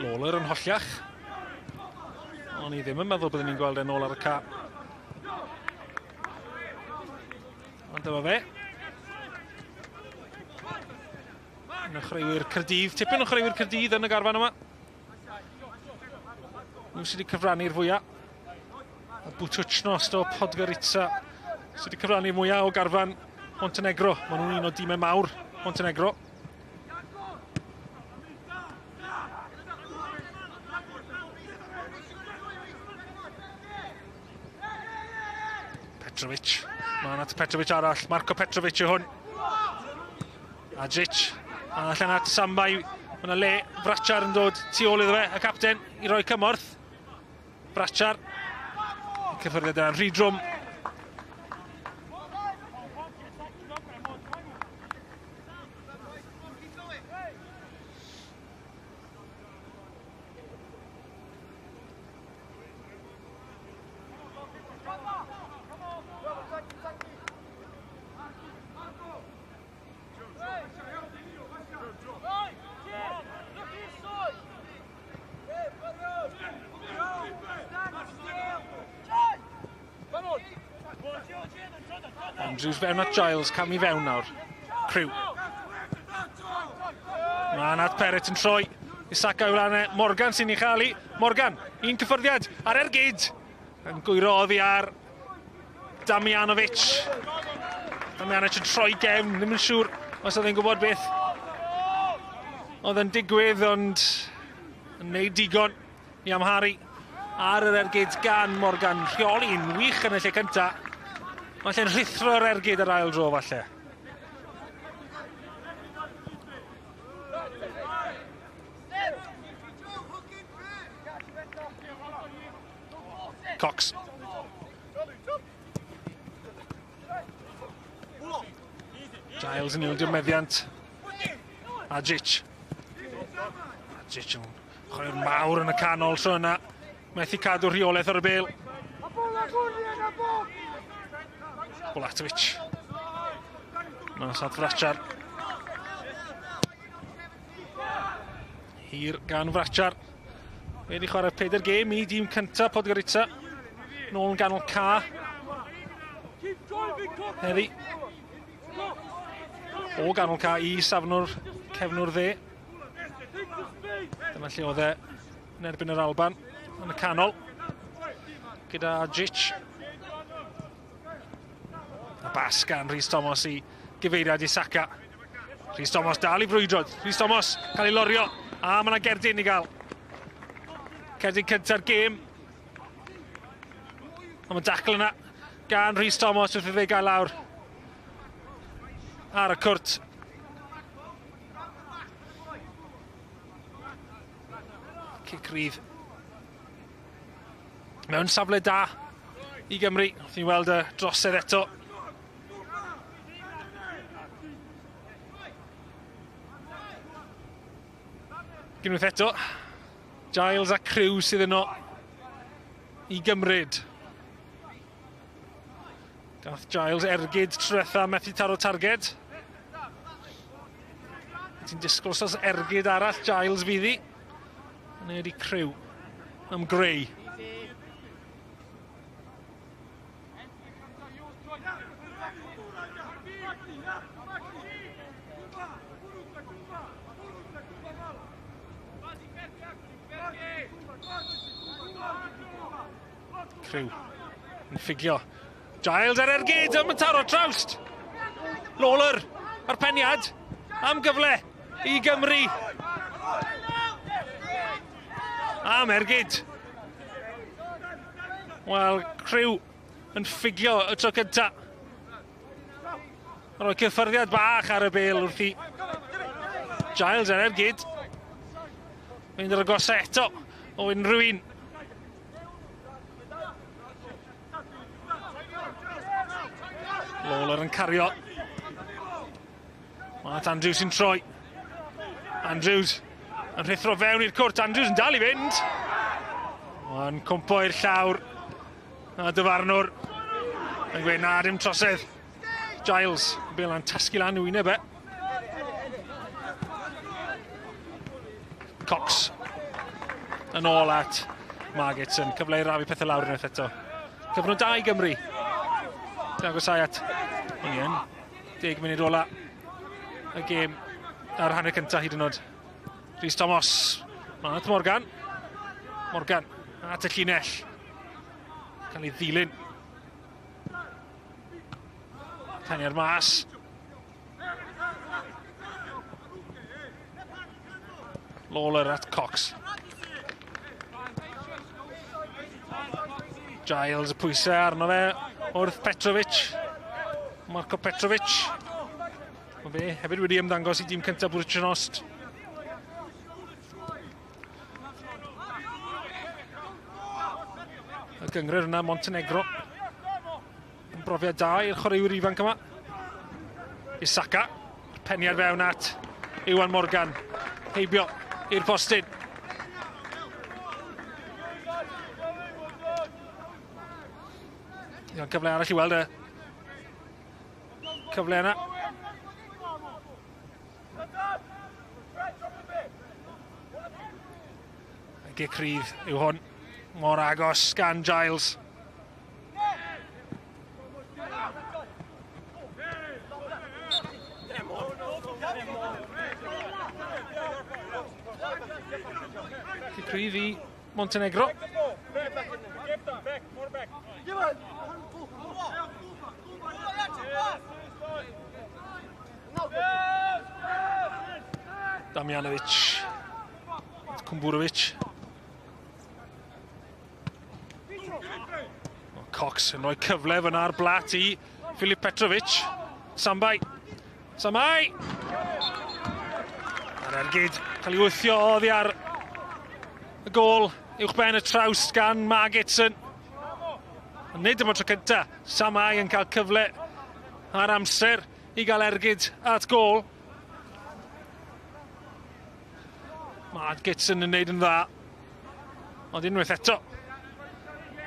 Lawler yn holliach. O'n i ddim yn meddwl byddwn ni'n gweld e'n ôl ar y ca. Ond dyma fe. Un o chwaraewyr Caerdydd, tipyn o chwaraewyr Caerdydd yn y garfan yma. Nhw sydd wedi cyfrannu'r fwyaf. Y Budućnost o Podgorica sydd wedi cyfrannu'r mwyaf o garfan Montenegro. Maen nhw'n un o dimau mawr Montenegro. Petrovic. Mae'n at Petrovic arall. Marko Petrovic yw hwn. Adžić. A allan at Sambay. Mae yna le Frachar yn dod tu ôl iddo fe, y capten, i roi cymorth. Frachar. Cyffyrddiad yna'n rhy drwm. Andrews fewn at Giles, cam i fewn nawr. Crew. Mae'n at Perret yn troi. Isaka yw lan e. Morgan sy'n ei chael i. Morgan, un cyffyrddiad ar ergyd. Yn gwyro oddi ar Damjanovic. Damjanovic yn troi gefn, ddim yn siŵr os oedd e'n gwybod beth oedd yn digwydd, ond yn neud digon i amharu ar yr ergyd gan Morgan. Rheoli'n wych yn y lle cynta. Mae lle'n rhuthro'r ergyd yr ail dro falle. Cox. Giles yn ildio meddiant. Adzic. Adzic yn chwaraewr mawr yn y canol tro yna. Methu cadw rheolaeth ar y bêl. Bulatovic. Mas at Frachar. Hir gan Frachar. Wedi chwarae 4 gêm i dîm cyntaf Podgorica. Nôl yn ganol ca. Heddi. O ganol ca i safnwr cefnwr dde. Dyma lle oedd e yn erbyn yr Alban yn y canol gyda Adzic. A bas gan Rhys Thomas i gyfeiriad Isaka. Rhys Thomas dal i frwydro. Rhys Thomas cael ei lorio. A mae yna gerdyn i gael. Cerdyn cynta'r gêm. A mae dacl yna gan Rhys Thomas wrth iddo gael lawr ar y cwrt. Cic rydd. Mewn safle da i Gymru. Wrth ni weld y drosedd eto. Unwaith eto, Giles a Crew sydd yno i gymryd. Gath Giles ergyd trwetha methu taro targed. Ti'n disgwyl os oes ergyd arall Giles fydd hi. Neu ydi Crew am Gray. Crew yn ffugio. Giles ar ergyd am y taro trawst. Lawler ar peniad am gyfle i Gymru. Am ergyd. Wel, Crew yn ffugio y tro cynta. Rhoi cyffyrddiad bach ar y bêl wrth i Giles ar ergyd. Mynd ar y gosa eto o unrhyw un. Lawler yn cario. Matt Andrews sy'n troi. Andrews yn rhuthro fewn i'r cwrt. Andrews yn dal i fynd. Mae'n cwmpo i'r llawr. A dyfarnwr yn gweud na, dim trosedd. Giles, bêl yn tasgu lan i wyneb e. Cox yn ôl at Margetson. Cyfle i rafu pethau lawr unwaith eto. Cyfnod da i Gymru. Dangos at o'n i yn. 10 munud ola y gêm ar hanner cyntaf hyd yn oed. Rhys Thomas. Matt Morgan. Morgan at y llinell. Cael ei ddilyn. Peniad mas. Lawler at Cox. Giles y pwysau arno fe wrth Petrovic. Marko Petrovic. Mae fe hefyd wedi ymddangos i dîm cyntaf Budućnost. Y gyngred yna Montenegro. Yn brofiad da i'r chwaraewyr ifanc yma. Isaka. Peniad fewn at Iwan Morgan. Heibio i'r postyn. Iawn, cyfle arall i weld y cyfle yna. Gic rydd yw hwn. Mor agos gan Giles. Cic rhydd i Montenegro. Damjanovic. Kumburovic. Cox yn rhoi cyfle fyna ar blat i Filip Petrovic. Sambai. Samai! A'r ergyd cael ei wythio oddi ar y gôl uwch ben y trawst gan Margetson. Ond nid yma'r tro cynta. Samai yn cael cyfle ar amser i gael ergyd at gôl. Margetson yn neud yn dda. Ond unwaith eto,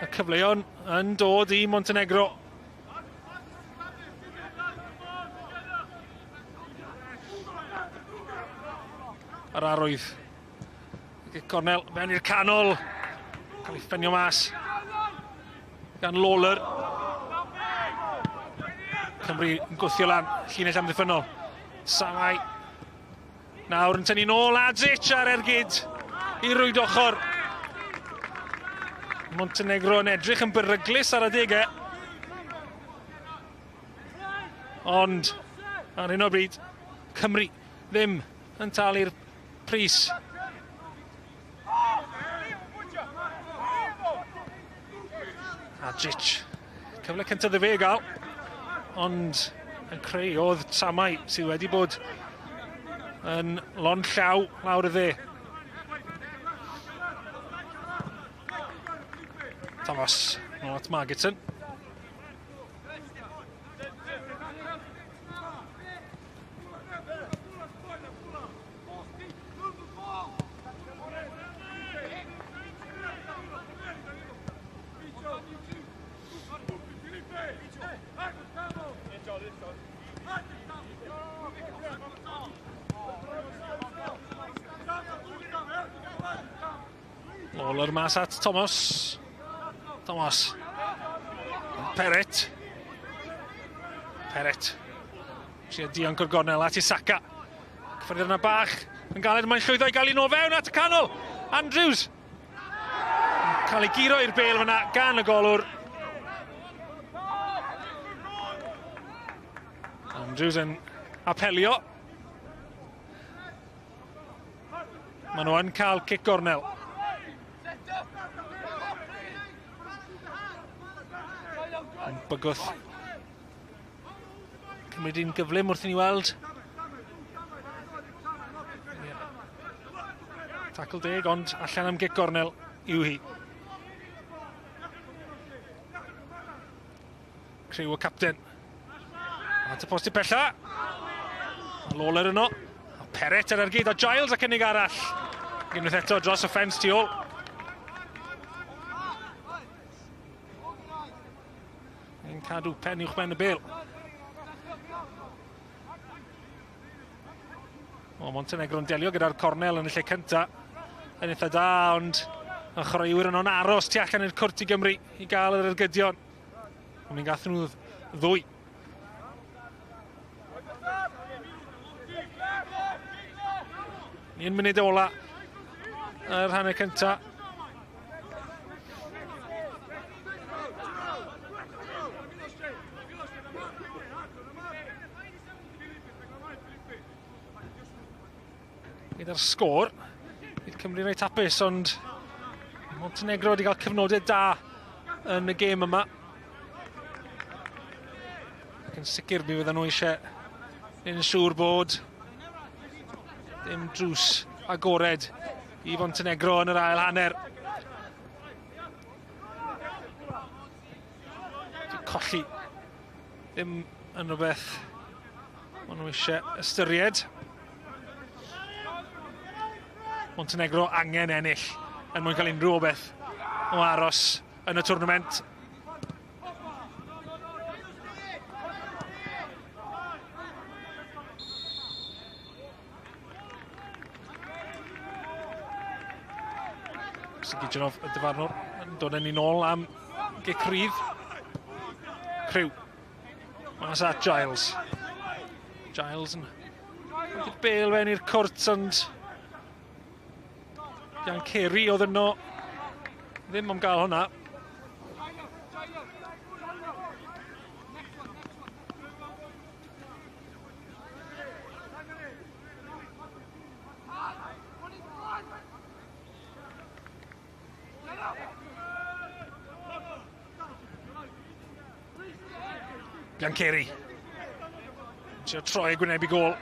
y cyfleon yn dod i Montenegro. Yr arwydd. Cornel mewn i'r canol. Cael ei ffenio mas gan Lawler. Cymru yn gwthio lan, llinell amddiffynnol. Samai nawr yn tynnu nôl, Adzic ar ergyd i rwyd ochr. Montenegro yn edrych yn beryglus ar adegau. Ond ar hyn o bryd, Cymru ddim yn talu'r pris. Adzic, cyfle cyntaf iddo fe gael, ond yn creu oedd Samai sydd wedi bod yn lond llaw lawr y dde. Thomas, nôl at Margetson. Lawler mas at Thomas. Thomas. Peret. Peret. Trio dianc o'r gornel at Isaka. Cyffyrddiad yna bach. Yn galed, mae'n llwyddo i gael un o fewn at y canol. Andrews. Cael ei guro i'r bel fyna gan y golwr. Andrews yn apelio. Maen nhw yn cael cic gornel. Yn bygwth cymryd un gyflym wrth i ni weld. Yeah. Tackle deg, ond allan am gic gornel yw hi. Criw y capten. At y posti pella. Lawler yno. A Peret ar ergyd, a Giles a cynnig arall. Unwaith eto dros y ffens tu ôl. Yn cadw pen uwch ben y bêl. O, Montenegro'n delio gyda'r cornel yn y lle cynta. Yn eitha da, ond y chwaraewyr yno'n aros tu allan i'r cwrt i Gymru i gael yr ergydion. Ond mi'n gath nhw ddwy. Un munud ola yr hanner cynta. Gyda'r sgôr, bydd Cymru reit hapus, ond Montenegro wedi cael cyfnodau da yn y gêm yma. Ac yn sicr mi fydden nhw eisiau gwneud yn siŵr bod dim drws agored i Montenegro yn yr ail hanner. Colli ddim yn rhywbeth maen nhw eisiau ystyried. Montenegro angen ennill er mwyn cael unrhyw beth o aros yn y twrnament. Sigijanov, y dyfarnwr, yn dod â ni nôl am gic rydd. Crew. Mas at Giles. Giles yn rhoi'r bêl fewn i'r cwrt, ond Biancheri oedd yno. Ddim am gael hwnna. Biancheri. Trio troi y gwyneb i gôl.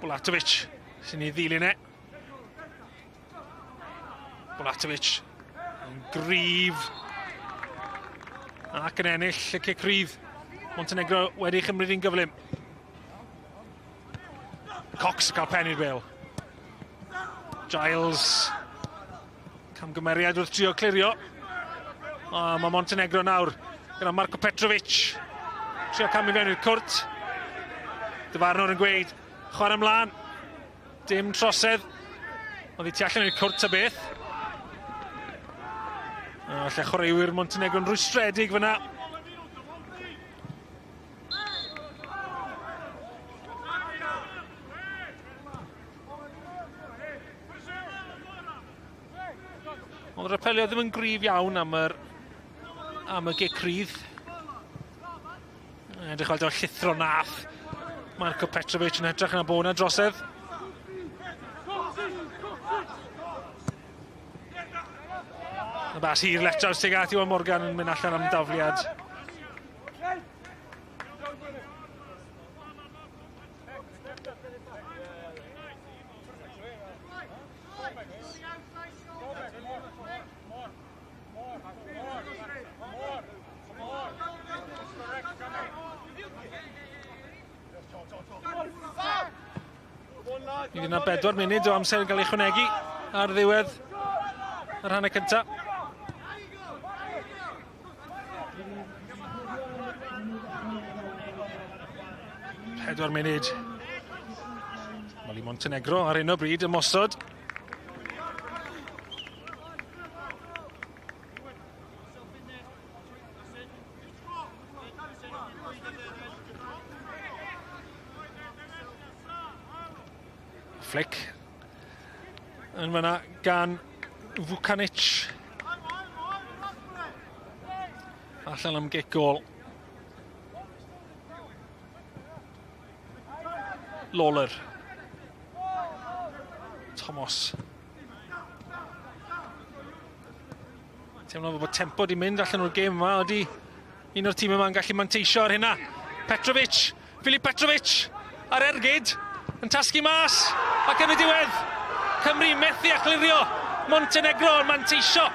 Bulatovic sy'n ei ddilyn e. Bulatovic yn gryf ac yn ennill y cic rydd. Montenegro wedi chymryd un gyflym. Cox yn cael pen i'r bel. Giles. Camgymeriad wrth trio clirio. O, mae Montenegro nawr gyda Marko Petrovic. Trio camu fewn i'r cwrt. Dyfarnwr yn gweud, chwarae ymlaen. Dim trosedd. Oedd hi tu allan i'r cwrt ta beth. A lle chwaraewyr Montenegro'n rwystredig fyna. Ond yr apelio ddim yn gryf iawn am yr, am y gic rydd. Edrych fel dew'r llithro nath Marko Petrovic yn hytrach na bod yna drosedd. Y bas hir letraws tuag at Iwan Morgan yn mynd allan am dafliad. Mi fydd yna bedwar munud o amser yn cael ei chwnegu ar ddiwedd yr hanner cyntaf. Pedwar munud. Mali Montenegro ar hyn o bryd ymosod. Flick yn fyna gan Vukanic. Allan am gic gol. Lawler. Thomas. Teimlo bod tempo di mynd allan o'r gêm yma, ydy un o'r tîm yma'n gallu manteisio ar hynna. Petrovic, Filip Petrovic ar ergyd, yn tasgu mas, ac yn y diwedd, Cymru methu a chlirio, Montenegro yn manteisio.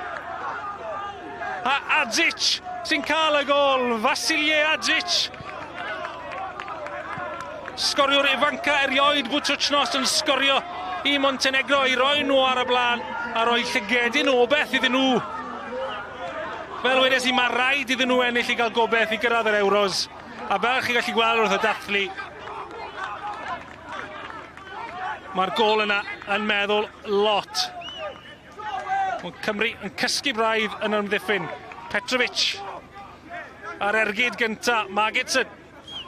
A Adzic sy'n cael y gol, Vasilije Adzic. Sgoriwr ifanca erioed Butucnos yn sgorio i Montenegro i roi nhw ar y blaen a roi llygedyn o beth iddyn nhw. Fel wedes i, mae rhaid iddyn nhw ennill i gael gobeith i gyrraedd yr Euros. A fel chi'n gallu gweld wrth y dathlu, mae'r gol yna yn meddwl lot. Mae Cymru yn cysgu braidd yn yr ymddiffyn. Petrovic ar ergyd gynta, Magidson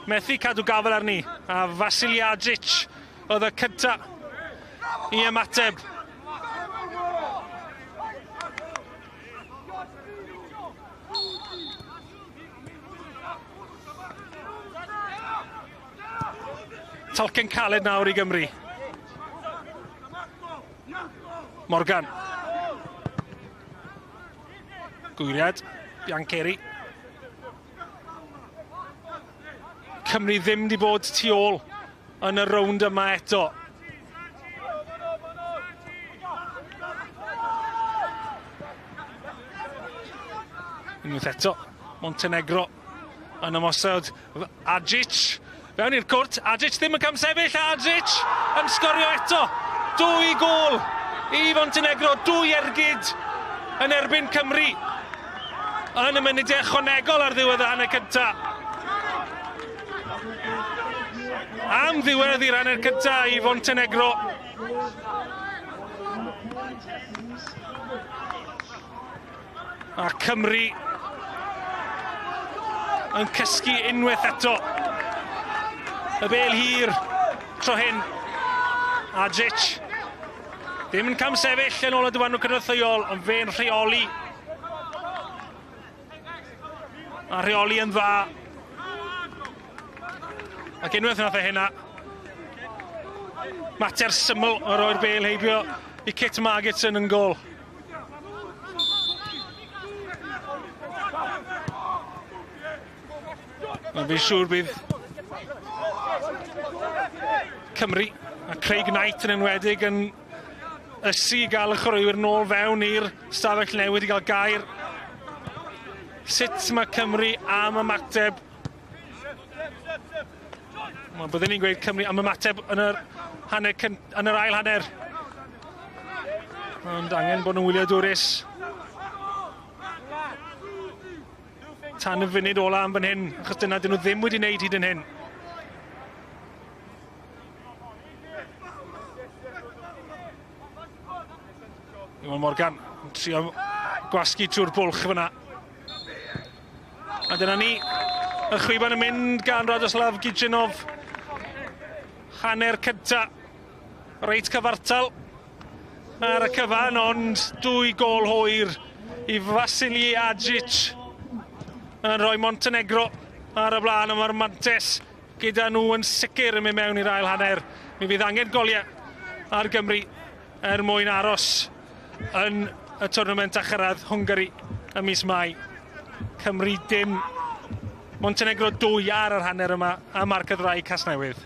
methu cadw gafel arni, a Vasiliadzic oedd y cynta i ymateb. Talcen caled nawr i Gymru. Morgan. Gwyriad, Biancheri. Cymru ddim wedi bod tu ôl yn y rownd yma eto. Unwaith eto, Montenegro yn ymosod. Adzic fewn i'r cwrt. Adzic ddim yn camsefyll, a Adzic yn sgorio eto. Dwy gôl i Fontenegro, dwy ergyd yn erbyn Cymru yn y munudau ychwanegol ar ddiwedd y hanner cyntaf. Am ddiwedd i'r hanner cyntaf i Fontenegro. A Cymru yn cysgu unwaith eto. Y bel hir tro hyn. Adzic. Ddim yn camsefyll yn ôl y dyfarnwr cynorthwyol, ond fe'n rheoli. A rheoli yn dda. Ac unwaith nath e hynna, mater syml o roi'r bêl heibio i Kit Margetson yn gôl. Mae'n fi'n siŵr bydd Cymru a Craig Knight yn enwedig yn ysu i gael y chwaraewyr nôl fewn i'r stafell newydd i gael gair. Sut mae Cymru am ymateb? Wel, byddwn ni'n gweud Cymru am ymateb yn yr, hanner, yn yr ail hanner. Ond angen bod nhw'n wyliadwrus. Tan y funud ola am fan hyn, achos dyna dyn nhw ddim wedi wneud hyd yn hyn. Iwan Morgan yn trio gwasgu trwy'r bwlch fyna. A dyna ni, y chwiban yn mynd gan Radoslav Gidzinov. Hanner cynta, reit cyfartal ar y cyfan, ond 2 gôl hwyr i Vasily Adzic yn rhoi Montenegro ar y blaen, a mae'r mantes gyda nhw yn sicr yn mynd mewn i'r ail hanner. Mi fydd angen goliau ar Gymru er mwyn aros yn y twrnament a chyrraedd Hwngari ym mis Mai. Cymru dim, Montenegro 2 ar yr hanner yma a Marc y Ddraig Casnewydd.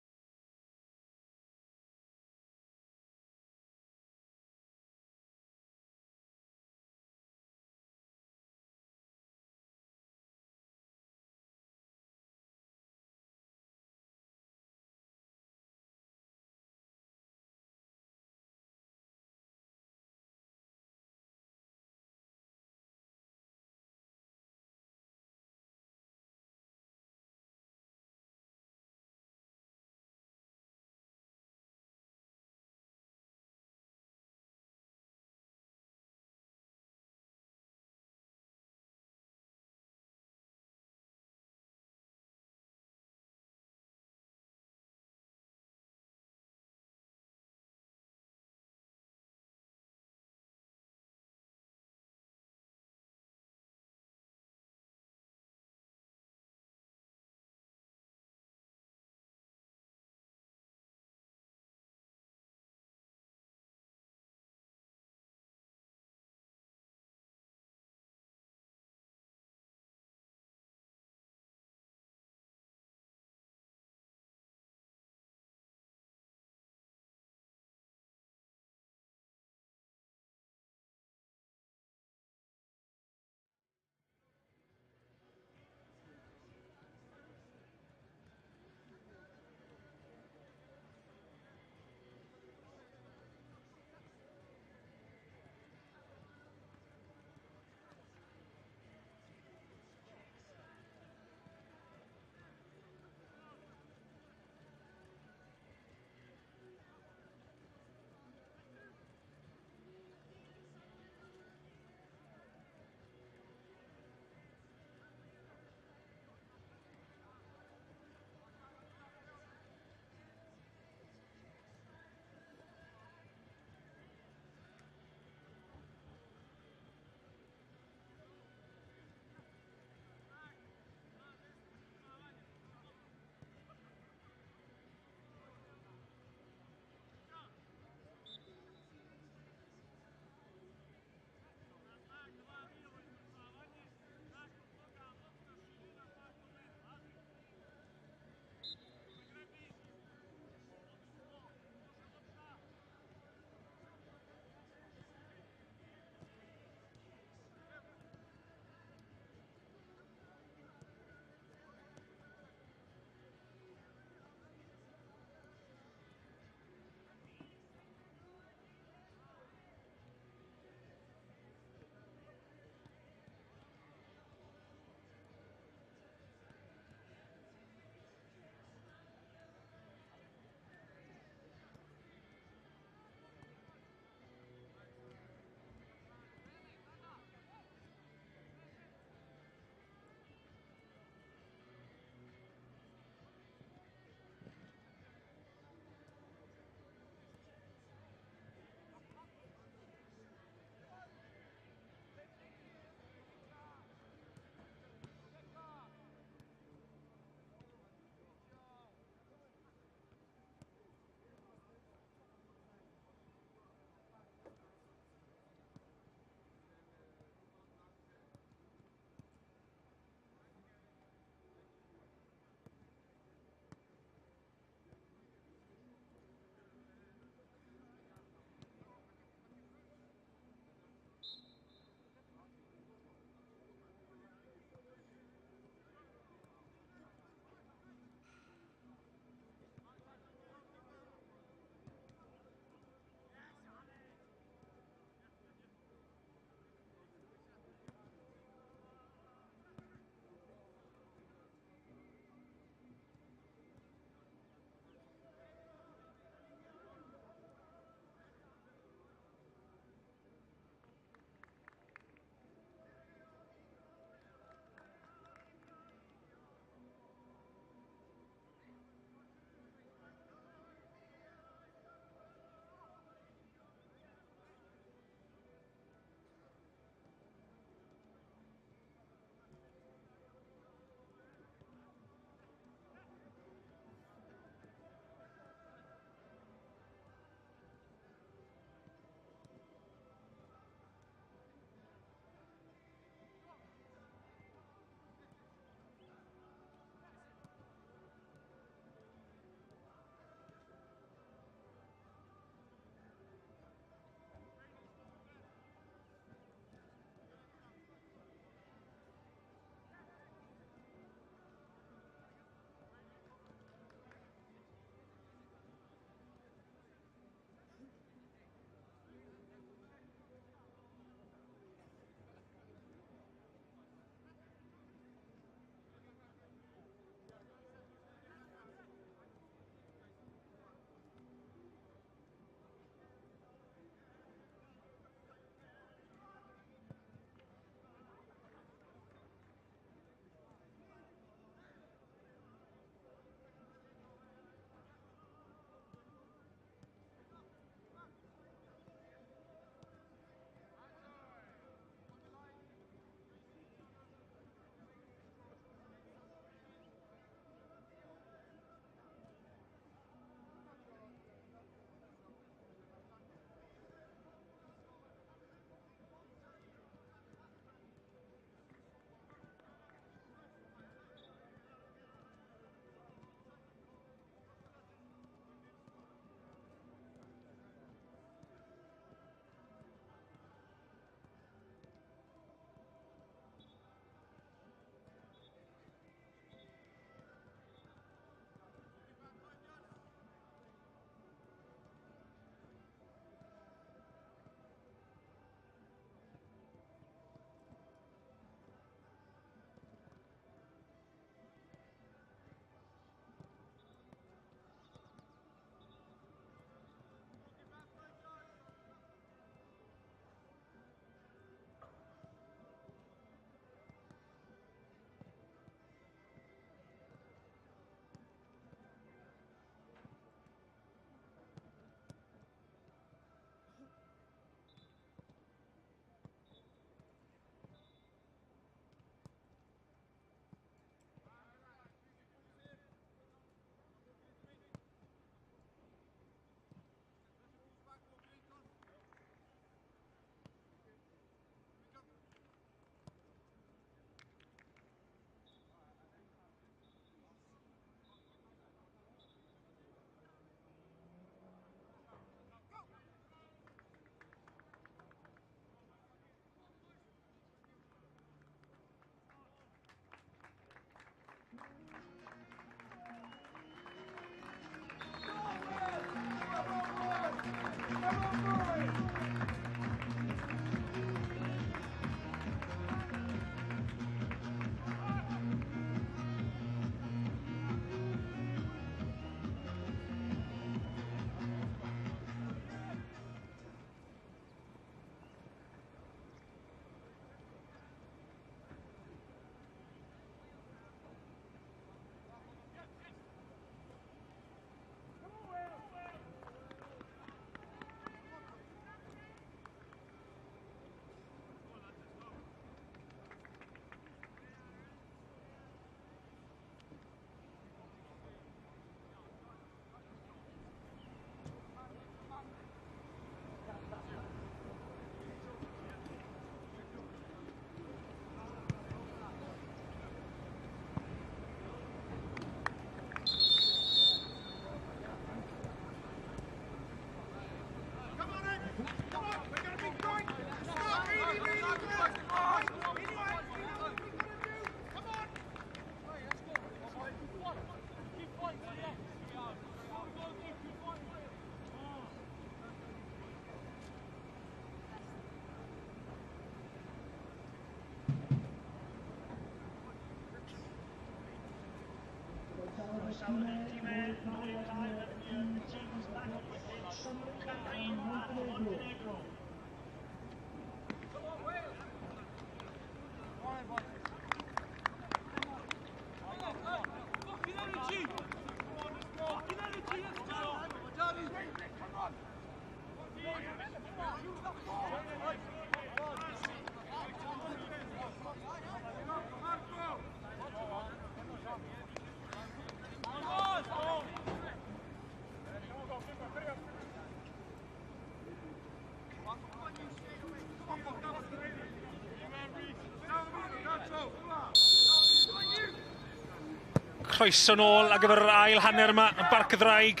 Croeso nôl ar gyfer yr ail hanner yma yn Barc y Ddraig.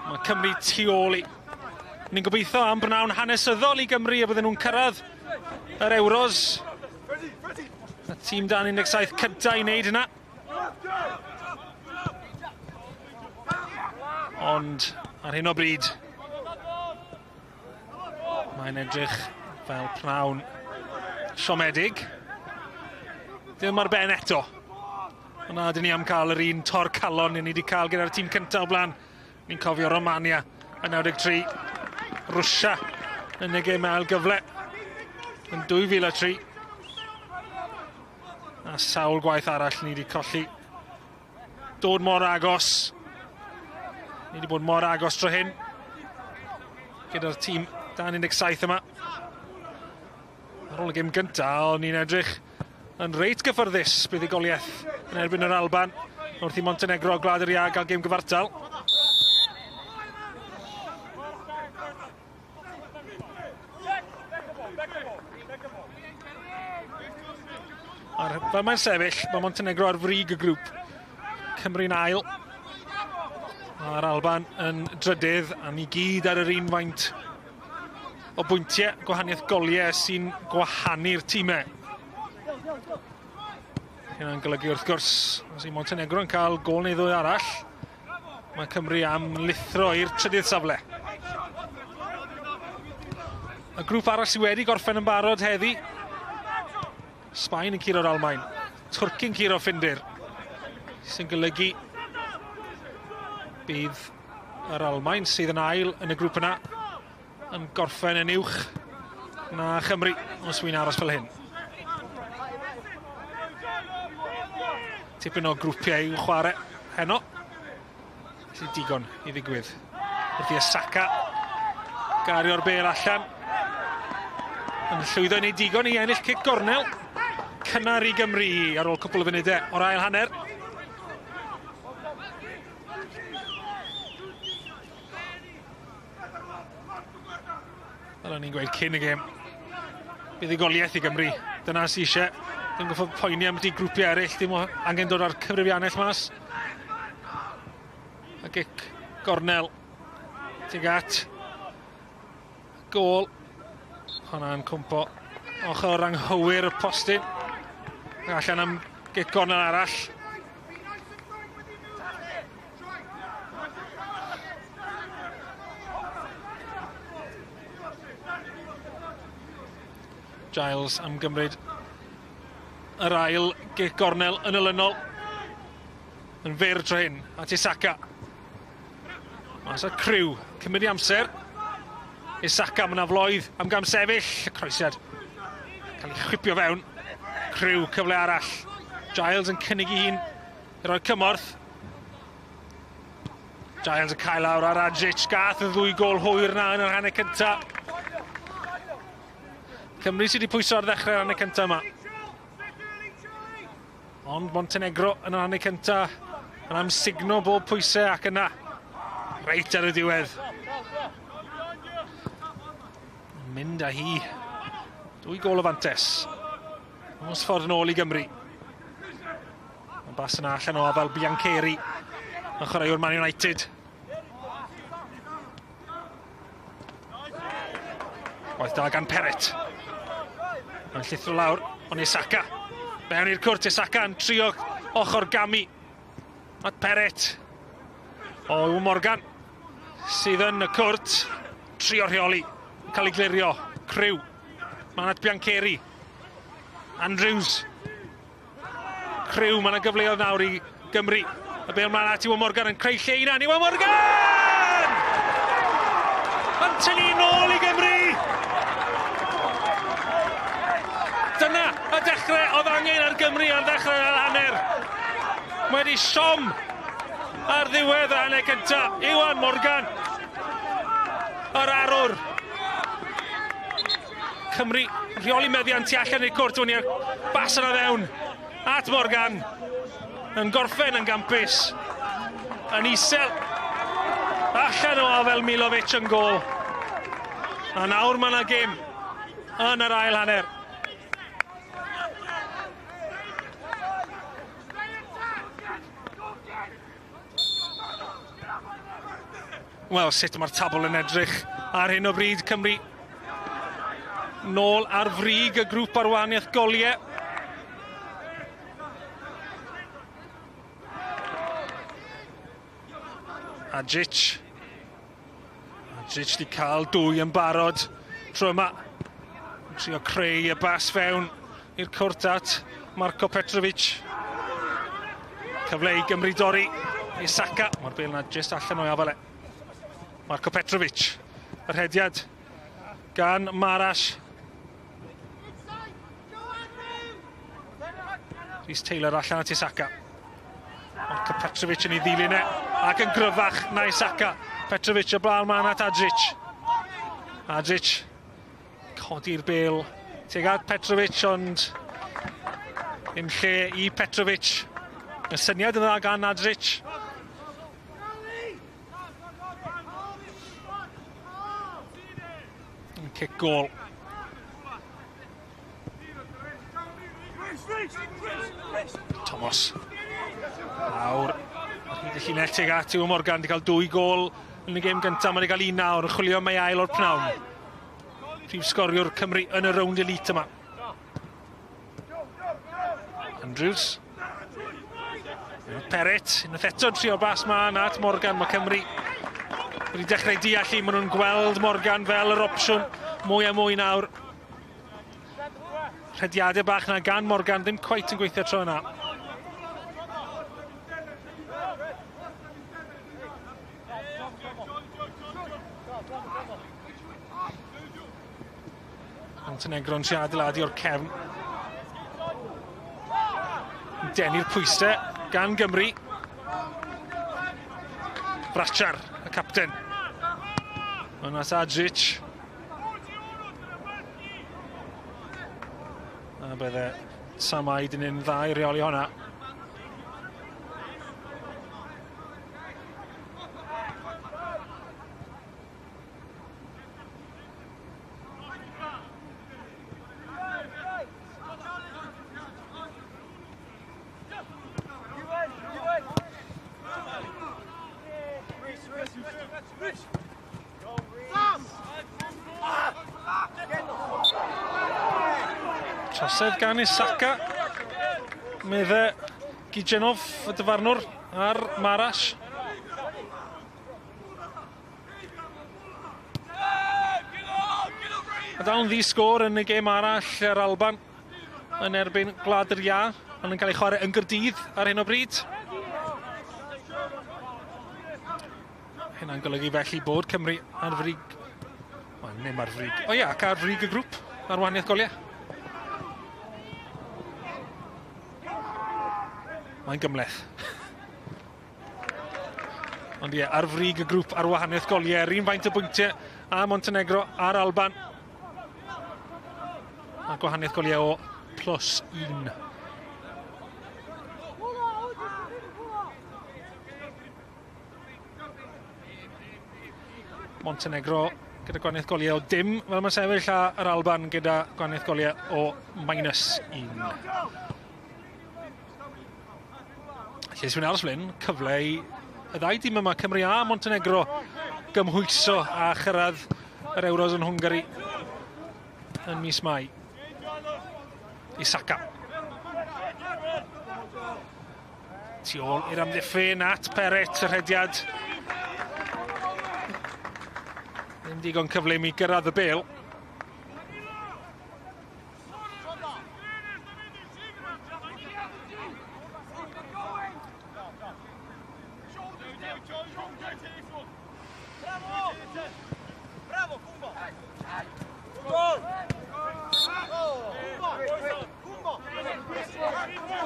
Mae Cymru tu ôl i. Ni'n gobeithio am brynawn hanesyddol i Gymru a bydden nhw'n cyrraedd yr Euros. Y tîm dan 17 cyntaf i wneud hynna. Ond ar hyn o bryd, mae'n edrych fel pnawn siomedig. Dim ar ben eto. Ond na, dyn ni am cael yr un tor calon ni wedi cael gyda'r tîm cyntaf o blaen. Ni'n cofio Romania yn 93, Rwsia yn y gêm ail gyfle yn 2003. A sawl gwaith arall ni wedi colli. Dod mor agos. Ni wedi bod mor agos tro hyn gyda'r tîm dan 17 yma. Ar ôl y gêm gyntaf, o'n i'n edrych yn reit gyffyrddus buddugoliaeth yn erbyn yr Alban wrth i Montenegro Gwlad yr Iâ gael gêm gyfartal. A'r fel mae'n sefyll, mae Montenegro ar frig y grŵp. Cymru'n ail, a'r Alban yn drydydd, a ni gyd ar yr un faint o bwyntiau, gwahaniaeth goliau sy'n gwahanu'r tîmau. Hynna'n golygu wrth gwrs, os yw Montenegro yn cael gôl neu ddwy arall, mae Cymru am lithro i'r trydydd safle. Y grŵp arall sydd wedi gorffen yn barod heddi, Sbaen yn curo'r Almaen, Twrci'n curo Ffindir, sy'n golygu bydd yr Almaen sydd yn ail yn y grŵp yna yn gorffen yn uwch na Chymru os wy'n aros fel hyn. Tipyn o grwpiau i'w chwarae heno. Sy'n digon i ddigwydd. Wrth i Asaka gario'r bêl allan. Yn llwyddo i wneud digon i ennill cic gornel. Cynnar i Gymru ar ôl cwpl o funudau o'r ail hanner. Fel o'n i'n gweud cyn y gêm, buddugoliaeth i Gymru. Dyna sy'n eisiau. Ddim goffod poeni am di grwpiau eraill, dim angen dod â'r cyfrifiannell mas. A gic gornel tuag at gôl. Hwnna'n cwmpo ochr anghywir y postyn. Allan am gic gornel arall. Giles am gymryd yr ail gic gornel yn olynol. Yn fyr tro hyn, at Isaka. Mas o'r criw, cymryd i amser. Isaka, mae yna floedd am gam sefyll. Y croesiad cael ei chwipio fewn. Criw, cyfle arall. Giles yn cynnig i hun i roi cymorth. Giles yn cael lawr ar Adzic. Gath y ddwy gôl hwyr na yn yr hanner cyntaf. Cymru sydd wedi pwyso ar ddechrau'r hanner cyntaf yma. Ond Montenegro yn yr hanner cyntaf yn amsugno bob pwysau ac yna reit ar y diwedd. Mynd â hi. Dwy gôl o fantes. Os ffordd yn ôl i Gymru. Mae'n bas yna allan o afel Biancheri yn chwaraewr Man United. Gwaith da gan Perret. Mae'n llithro lawr, ond Isaka. Mewn i'r cwrt, Isaka yn trio ochr gamu. At Perret. O, Morgan sydd yn y cwrt. Trio rheoli. Cael ei glirio. Crew. Mae'n at Biancheri. Andrews. Crew, mae yna gyfleoedd nawr i Gymru. Y bêl mlaen at Iwan Morgan yn creu lle i hunan. Iwan Morgan! Yn tynnu nôl i Gymru! Dyna y dechrau oedd angen ar Gymru ar ddechrau'r ail hanner. Mae wedi siom ar ddiwedd y hanner cyntaf. Iwan Morgan, yr arwr. Cymru rheoli meddiant tu allan i'r cwrt, hwn i'r bas yna fewn at Morgan. Yn gorffen yn gampus. Yn isel. Allan o afel Milovic yn gol. A nawr mae yna gêm yn yr ail hanner. Wel, sut mae'r tabl yn edrych ar hyn o bryd? Cymru nôl ar frig y grŵp arwaniaeth goliau. Adjic. Adjic di cael dwy yn barod tro yma. Trio creu y bas fewn i'r cwrt at Marko Petrovic. Cyfle i Gymru dorri i Saka. Mae'r bel yna jyst allan o'i afael e. Marko Petrovic. Yr rhediad gan Maras. Rhys Taylor allan at Isaka. Marko Petrovic yn ei ddilyn e, ac yn gryfach na Isaka. Petrovic y blaen man at Adric. Adric codi'r bel tuag at Petrovic, ond ddim lle i Petrovic. Y syniad yn dda gan Adric. Cic gol. Thomas. Nawr, ar hyd y llinell tuag at Iwan Morgan, wedi cael dwy gol yn y gêm gyntaf, mae wedi cael un nawr, yn chwilio am ei ail o'r pnawn. Prif sgoriwr Cymru yn y rownd elite yma. Andrews. Perret, unwaith eto yn trio bas ma at Morgan, mae Cymru wedi dechrau deall i, maen nhw'n gweld Morgan fel yr opsiwn mwy a mwy nawr. Rhediadau bach na gan Morgan, ddim cweit yn gweithio tro yna. Montenegro'n trio adeiladu o'r cefn. Denu'r pwysau gan Gymru. Brachar, y capten. Yna Adric. A bydde Sam Aid yn un dda i reoli hwnna. Trosedd gan Isaka, medde Gijenov, y dyfarnwr, ar Maras. A dal yn ddi-sgôr yn y gêm arall yr Alban yn erbyn Gwlad yr Iâ, ond yn cael ei chwarae yn Gyrdydd ar hyn o bryd. Hynna'n golygu felly bod Cymru ar frig... Wel, ddim ar frig. O ia, ac ar frig y grŵp ar wahaniaeth goliau. Mae'n gymhleth. Ond ie, ar frig y grŵp ar wahaniaeth goliau, yr un faint o bwyntiau a Montenegro a'r Alban. A gwahaniaeth goliau o +1. Montenegro gyda gwahaniaeth goliau o dim, fel mae'n sefyll, a yr Alban gyda gwahaniaeth goliau o -1. Lle sy'n aros fan hyn, cyfle i y ddau dîm yma, Cymru a Montenegro, gymhwyso a chyrraedd yr Euros yn Hwngari yn mis Mai. Isaka. Tu ôl i'r amddiffyn at Perret, y rhediad. Ddim digon cyflym i gyrraedd y bêl.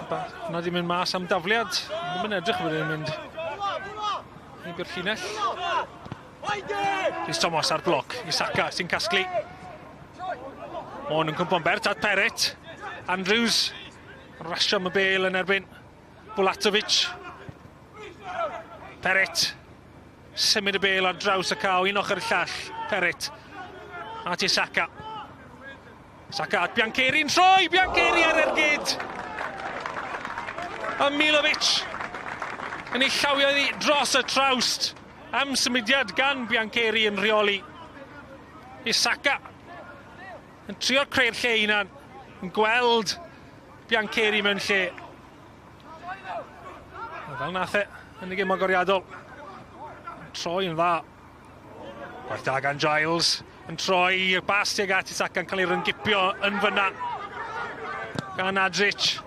Hwna di mynd mas am dafliad. Ddim yn edrych bod e'n mynd heibio'r llinell. Rhys Thomas ar bloc i Saka sy'n casglu. O'n yn cwmpo'n bert at Perret. Andrews yn rasio am y bel yn erbyn Bulatovic. Perret symud y bel ar draws y caw, un ochr y llall. Perret at Isaka. Saka at Biancheri'n troi! Biancheri ar ergyd! A Milovic yn ei llawio iddi dros y trawst. Am symudiad gan Biancheri yn rheoli. Isaka yn trio creu'r lle hunan, yn gweld Biancheri mewn lle. Fel nath e yn y gêm agoriadol. Troi yn dda. Gwaith da gan Giles yn troi y bas tuag at Isaka yn cael ei ryngipio yn fyna gan Adrich.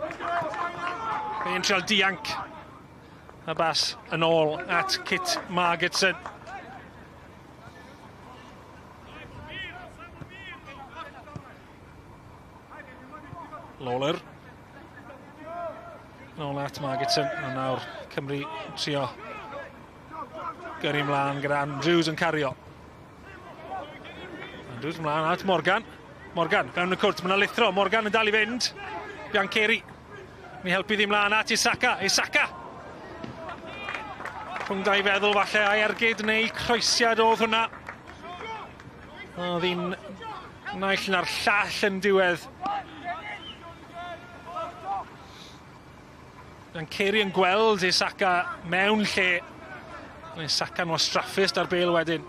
Fe'n trial dianc. Y bas yn ôl at Kit Margetson. Lawler. Nôl at Margetson. A nawr Cymru trio gyrru mlaen gyda Andrews yn cario. Andrews mlaen at Morgan. Morgan, fewn y cwrt, mae yna lithro. Morgan yn dal i fynd. Biancheri. Ni helpu ddim mlaen at Isaka. Isaka! Rhwng dau feddwl falle, ai ergyd neu croesiad oedd hwnna. Oedd hi'n naill na'r llall yn diwedd. Biancheri yn gweld Isaka mewn lle. Isaka'n wastraffus da'r bel wedyn.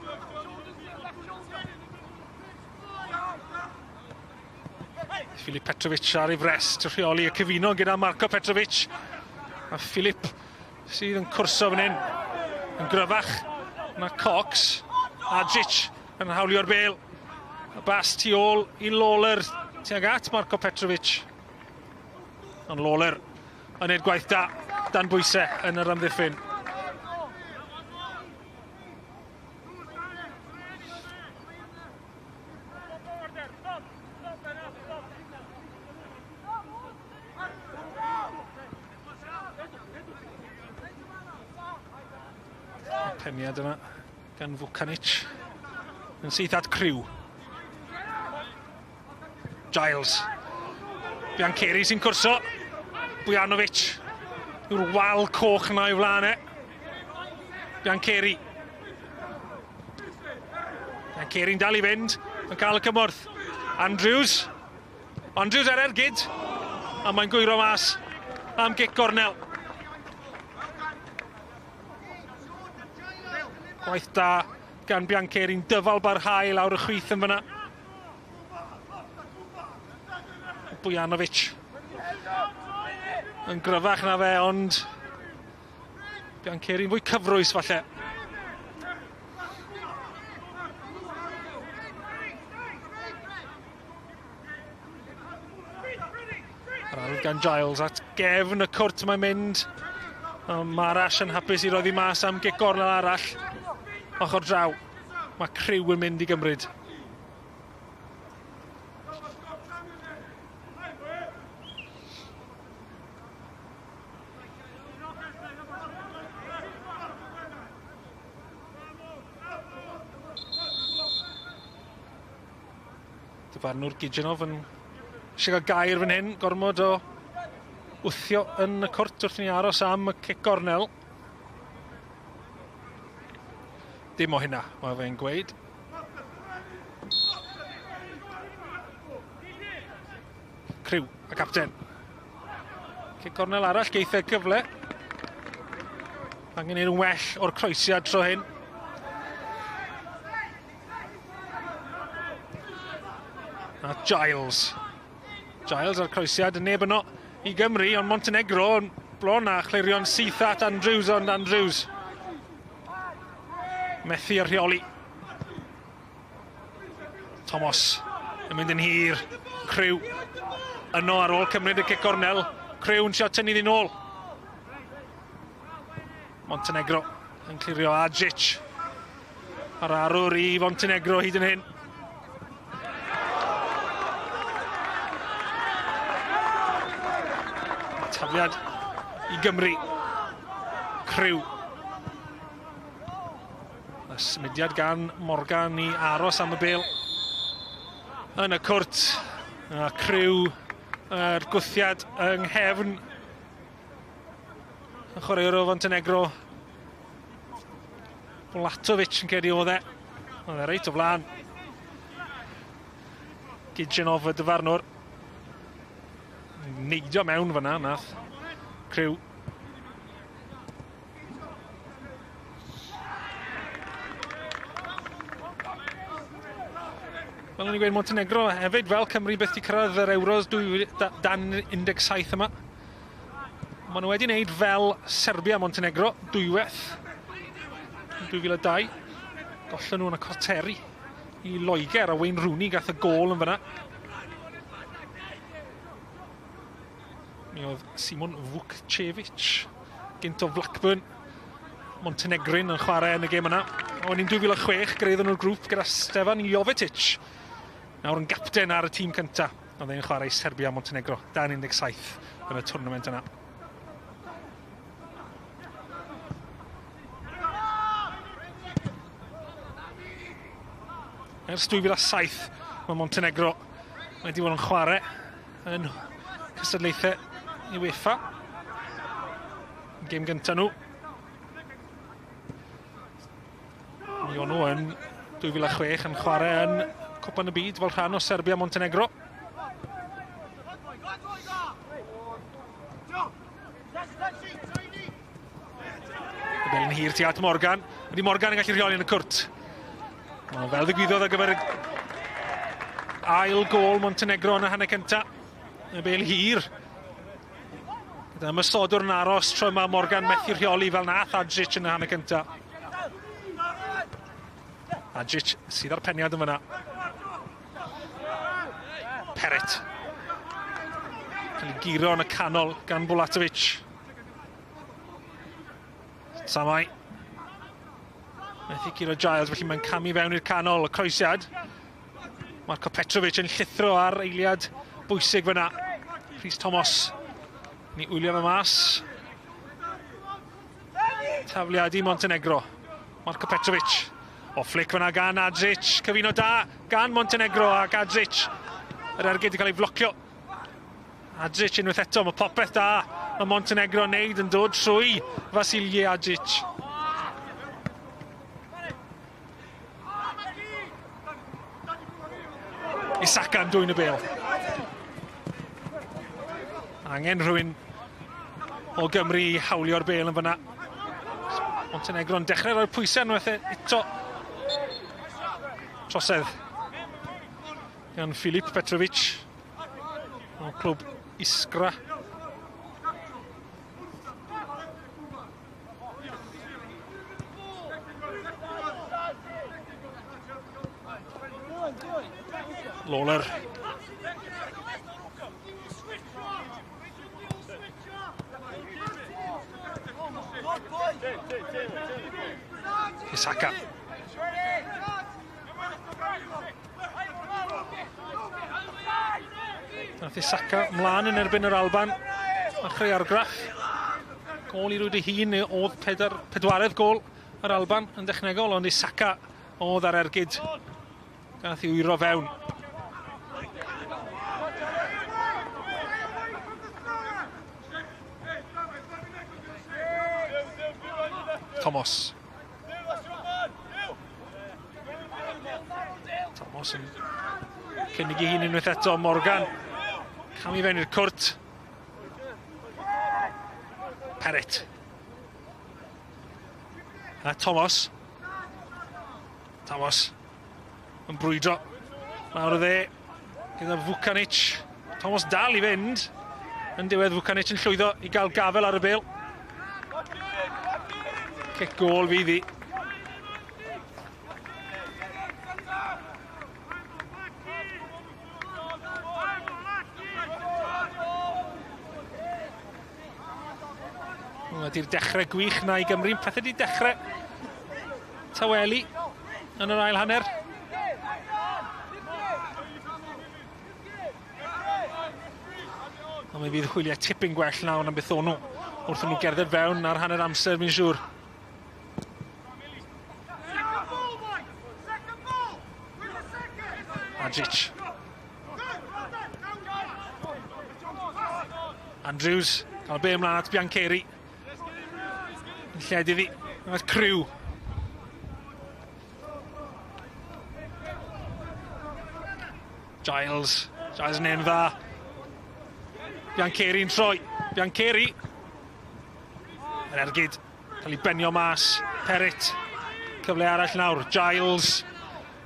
Filip Petrovic ar ei frest, rheoli y cyfuno gyda Marko Petrovic. A Filip sydd yn cwrso fan hyn, yn gryfach na Cox. Adjic yn hawlio'r bel. Y bas tu ôl i Lawler tuag at Marko Petrovic. Ond Lawler yn neud gwaith da, dan bwysau yn yr amddiffyn. Peniad yna gan Vukanic yn syth at Crew. Giles. Biancheri sy'n cwrso. Bujanovic yw'r wal coch yna i'w flaen e. Biancheri. Biancheri'n dal i fynd, yn cael y cymorth. Andrews. Andrews ar ergyd. A mae'n gwyro mas am gic gornel. Gwaith da gan Biancheri'n dyfal barhau lawr y chwith yn fyna. Bujanovic yn gryfach na fe, ond Biancheri'n fwy cyfrwys falle. Yr arwydd gan Giles at gefn y cwrt mae'n mynd. Marash yn hapus i roddi mas am gic gornel arall. Ochr draw, mae Crew yn mynd i gymryd. Dyfarnwr Gijanov yn eisiau cael gair fan hyn, gormod o wthio yn y cwrt wrth i ni aros am y cic gornel. Dim o hynna, mae fe'n gweud. Crew, y capten. Cic gornel arall, geith e gyfle. Angen un well o'r croesiad tro hyn. A Giles. Giles a'r croesiad, neb yno i Gymru, ond Montenegro yn blon a chlirio'n syth at Andrews, ond Andrews methu y rheoli. Thomas yn mynd yn hir. Crew yno ar ôl cymryd y cic gornel. Crew yn trio tynnu ddyn ôl. Montenegro yn clirio Adjic. A'r arwr i Montenegro hyd yn hyn. Tafliad i Gymru. Crew. Y symudiad gan Morgan i aros am y bêl yn y cwrt. A Crew yr gwthiad yng nghefn y chwaraewr o Fontenegro. Bulatovic yn credu oedd e. Oedd e reit o flaen. Gidgenov y dyfarnwr. Neidio mewn fyna, nath Crew. Fel o'n i'n gweud, Montenegro hefyd, fel Cymru, beth di cyrraedd yr Euros dan 17 yma. Maen nhw wedi wneud fel Serbia Montenegro, dwywaith yn 2002. Gollon nhw yn y cwarteri i Loegr a Wayne Rooney gath y gôl yn fyna. Mi oedd Simon Vukcevic, gynt o Blackburn, Montenegrin yn chwarae yn y gêm yna. O'n i'n 2006, greiddo'n nhw'r grŵp gyda Stefan Jovetic. Nawr yn gapten ar y tîm cyntaf. Oedd e'n chwarae i Serbia Montenegro dan 17 yn y tournament yna. Ers 2007 mae Montenegro wedi bod yn chwarae yn cystadlaethau UEFA. Gêm gyntaf nhw. Mi o'n nhw yn 2006 yn chwarae yn Cwpan y Byd fel rhan o Serbia Montenegro. Y bel yn hir tu at Morgan. Ydy Morgan yn gallu rheoli yn y cwrt. Wel, fel ddigwyddodd ar gyfer ail gôl Montenegro yn y hanner cyntaf. Y bel hir. Gyda ymosodwr yn aros tro yma Morgan methu rheoli fel nath Adžić yn y hanner cyntaf. Adžić sydd ar peniad yn fyna. Peret. Cael ei guro yn y canol gan Bulatovic. Samai. Methu curo Giles, felly mae'n camu fewn i'r canol, y croesiad. Marko Petrovic yn llithro ar eiliad bwysig fyna. Rhys Thomas. Ni wylio fe mas. Tafliad i Montenegro. Marko Petrovic. O flic fyna gan Adžić. Cyfuno da gan Montenegro ac Adžić. Yr ergyd wedi cael ei flocio. Adžić unwaith eto, mae popeth da mae Montenegro yn neud yn dod trwy Vasilije Adžić. Isaka yn dwyn y bêl. Angen rhywun o Gymru i hawlio'r bêl yn fyna. Montenegro'n dechrau roi'r pwysau unwaith eto. Trosedd gan Filip Petrovic o clwb Iskra. Lawler. Isaka. Nath Isaka mlaen yn erbyn yr Alban a chreu argraff. Gôl i rwyd ei hun oedd pedwaredd gôl yr Alban yn dechnegol, ond Isaka oedd ar ergyd. Gath i wyro fewn. Thomas. Thomas yn cynnig ei hun unwaith eto. Morgan. Cam i fewn i'r cwrt. Peret. A Thomas. Thomas yn brwydro. Lawr y dde gyda Vukanic. Thomas dal i fynd. Yn diwedd Vukanic yn llwyddo i gael gafel ar y bêl. Cic gôl fydd hi. Wedi'r dechrau gwych na i Gymru. Pethau wedi dechrau tawelu yn yr ail hanner. Ond mi fydd hwyliau tipyn gwell nawr na beth o'n nhw wrth nhw gerdded fewn ar hanner amser, fi'n siŵr. Adjic. Andrews, cael be ymlaen at Biancheri. Yn lled iddi, at Crew. Giles, Giles yn un dda. Biancheri'n troi, Biancheri. Yr ergyd, cael ei benio mas, Perit. Cyfle arall nawr, Giles.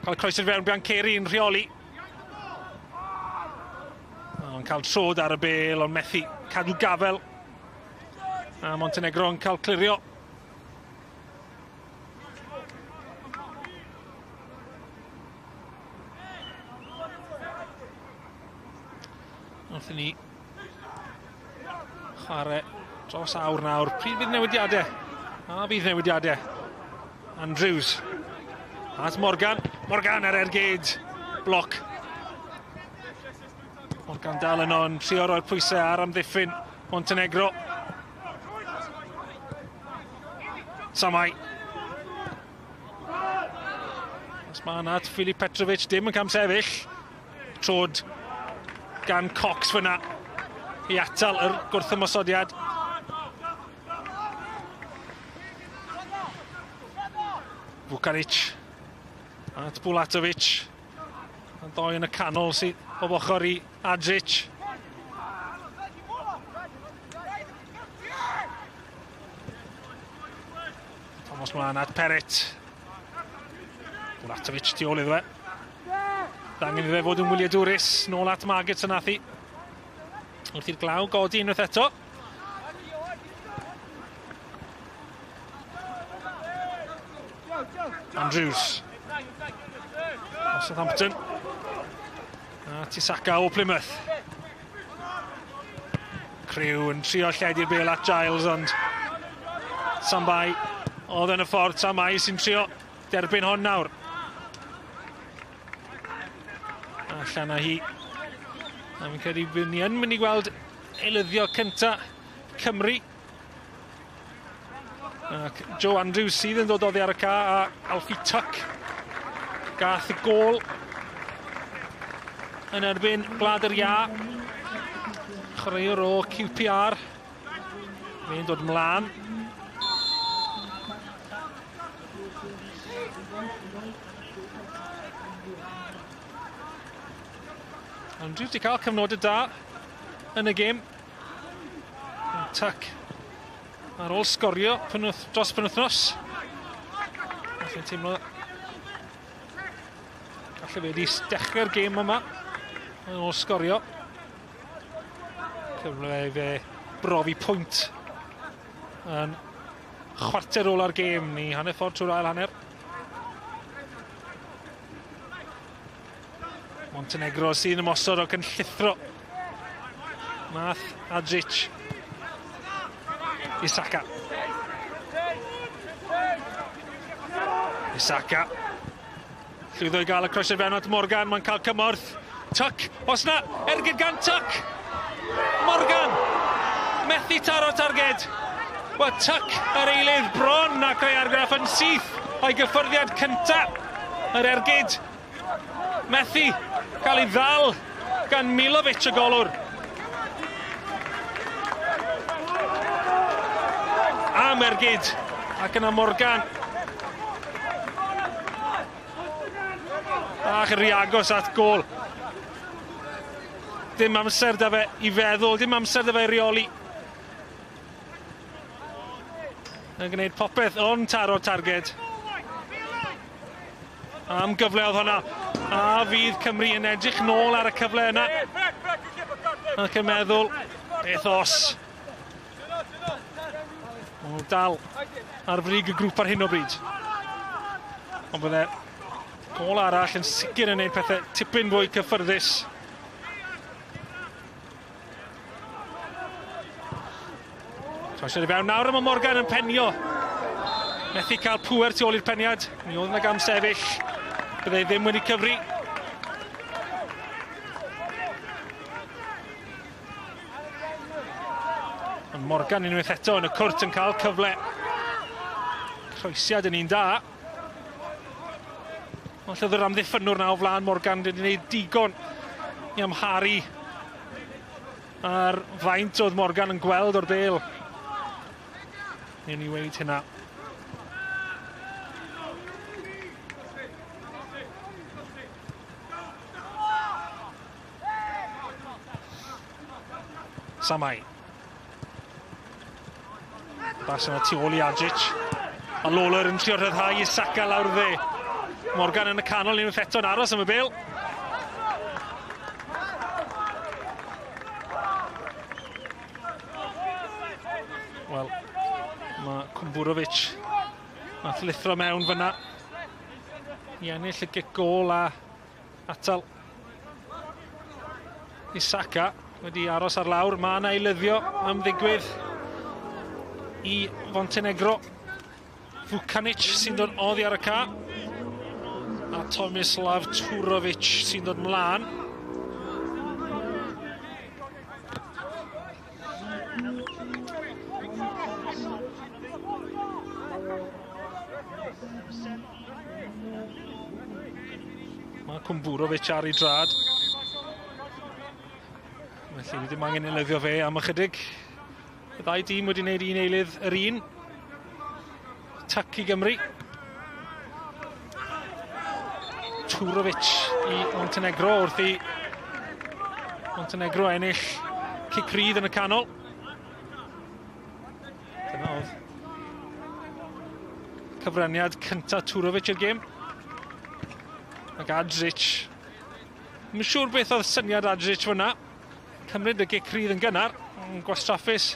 Cael y croesiad fewn, Biancheri'n rheoli. Ond cael trod ar y bel, ond methu cadw gafel. A Montenegro yn cael clirio. Wrth i ni chwarae dros awr nawr. Pryd fydd newidiadau? A bydd newidiadau. Andrews. At Morgan. Morgan ar ergyd. Bloc. Morgan dal yno yn trio roi'r pwysau ar amddiffyn Montenegro. Samai. Os mae yna at Filip Petrovic, dim yn camsefyll. Trod gan Cox fyna i atal yr gwrthymosodiad. Vukaric at Bulatovic. A ddoi yn y canol sydd bob ochr i Adric. Thomas mlaen at Perit. Bulatovic tu ôl iddo fe. Angen iddo fe fod yn wyliadwrus. Nôl at Margetson nath hi. Wrth i'r glaw godi unwaith eto. Andrews. O Southampton. A Tisaka o Plymouth. Crew yn trio lledu'r bel at Giles, ond Sambai oedd yn y ffordd. Sambai sy'n trio derbyn hon nawr. Allan â hi. A fi'n credu bydd ni yn mynd i gweld eilyddio cynta Cymru. Ac Joe Andrews sydd yn dod oddi ar y ca a Alfie Tuck gath y gôl yn erbyn Gwlad yr Iâ. Chwaraewr o QPR. Mae'n dod mlaen. Andrews wedi cael cyfnodau da yn y gêm. Tuck ar ôl sgorio dros penwythnos. Felly'n teimlo gallai fe wedi dechrau'r gêm yma ar ôl sgorio. Cyfle i fe brofi pwynt yn chwarter ola'r gêm ni, hanner ffordd trwy'r ail hanner. Montenegro sy'n ymosod ac yn llithro. Nath Adric. Isaka. Isaka. Llwyddo i gael y croesiad fewn at Morgan, mae'n cael cymorth. Tuck, os na, ergyd gan Tuck! Morgan! Methu taro targed. Wel, Tuck yr eilydd bron a creu argraff yn syth o'i gyffyrddiad cynta. Yr ergyd methu cael ei ddal gan Milovic y golwr. Am ergyd, ac yna Morgan. Ach, yn rhy agos at gôl. Dim amser da fe i feddwl, dim amser da fe i reoli. Yn gwneud popeth ond taro targed. Am gyfle oedd hwnna. A fydd Cymru yn edrych nôl ar y cyfle yna. Ac yn meddwl, beth os? Maen nhw dal ar frig y grŵp ar hyn o bryd. Ond bydde gôl arall yn sicr yn gwneud pethau tipyn fwy cyffyrddus. Trosiad i fewn nawr, a mae Morgan yn penio. Methu cael pŵer tu ôl i'r peniad. Mi oedd yna gam sefyll. Bydde ddim wedi cyfri. Ond Morgan unwaith eto yn y cwrt yn cael cyfle. Croesiad yn un da. Ond lle oedd yr amddiffynnwr na o flaen Morgan wedi gwneud digon i amharu a'r faint oedd Morgan yn gweld o'r bêl. Newn ni weud hynna. Samai. Bas yna tu ôl i Adzic. A Lawler yn trio rhyddhau i Saka lawr dde. Morgan yn y canol unwaith eto'n aros am y bêl. Wel, mae Kumburovic nath lithro mewn fyna i ennill y gic gôl a atal Isaka wedi aros ar lawr. Mae yna eilyddio am ddigwydd i Montenegro. Vukanic sy'n dod oddi ar y ca. A Tomislav Turovic sy'n dod mlaen. Mae Kumburovic ar ei drad. Felly ni ddim angen eilyddio fe am ychydig. Y ddau dîm wedi gwneud un eilydd yr un. Tuck i Gymru. Turovic i Montenegro wrth i Montenegro ennill cic rydd yn y canol. Dyna oedd cyfraniad cynta Turovic i'r gêm. Ac Adzic. Ddim yn siŵr beth oedd syniad Adzic fyna. Cymryd y gic rydd yn gynnar, yn gwastraffus.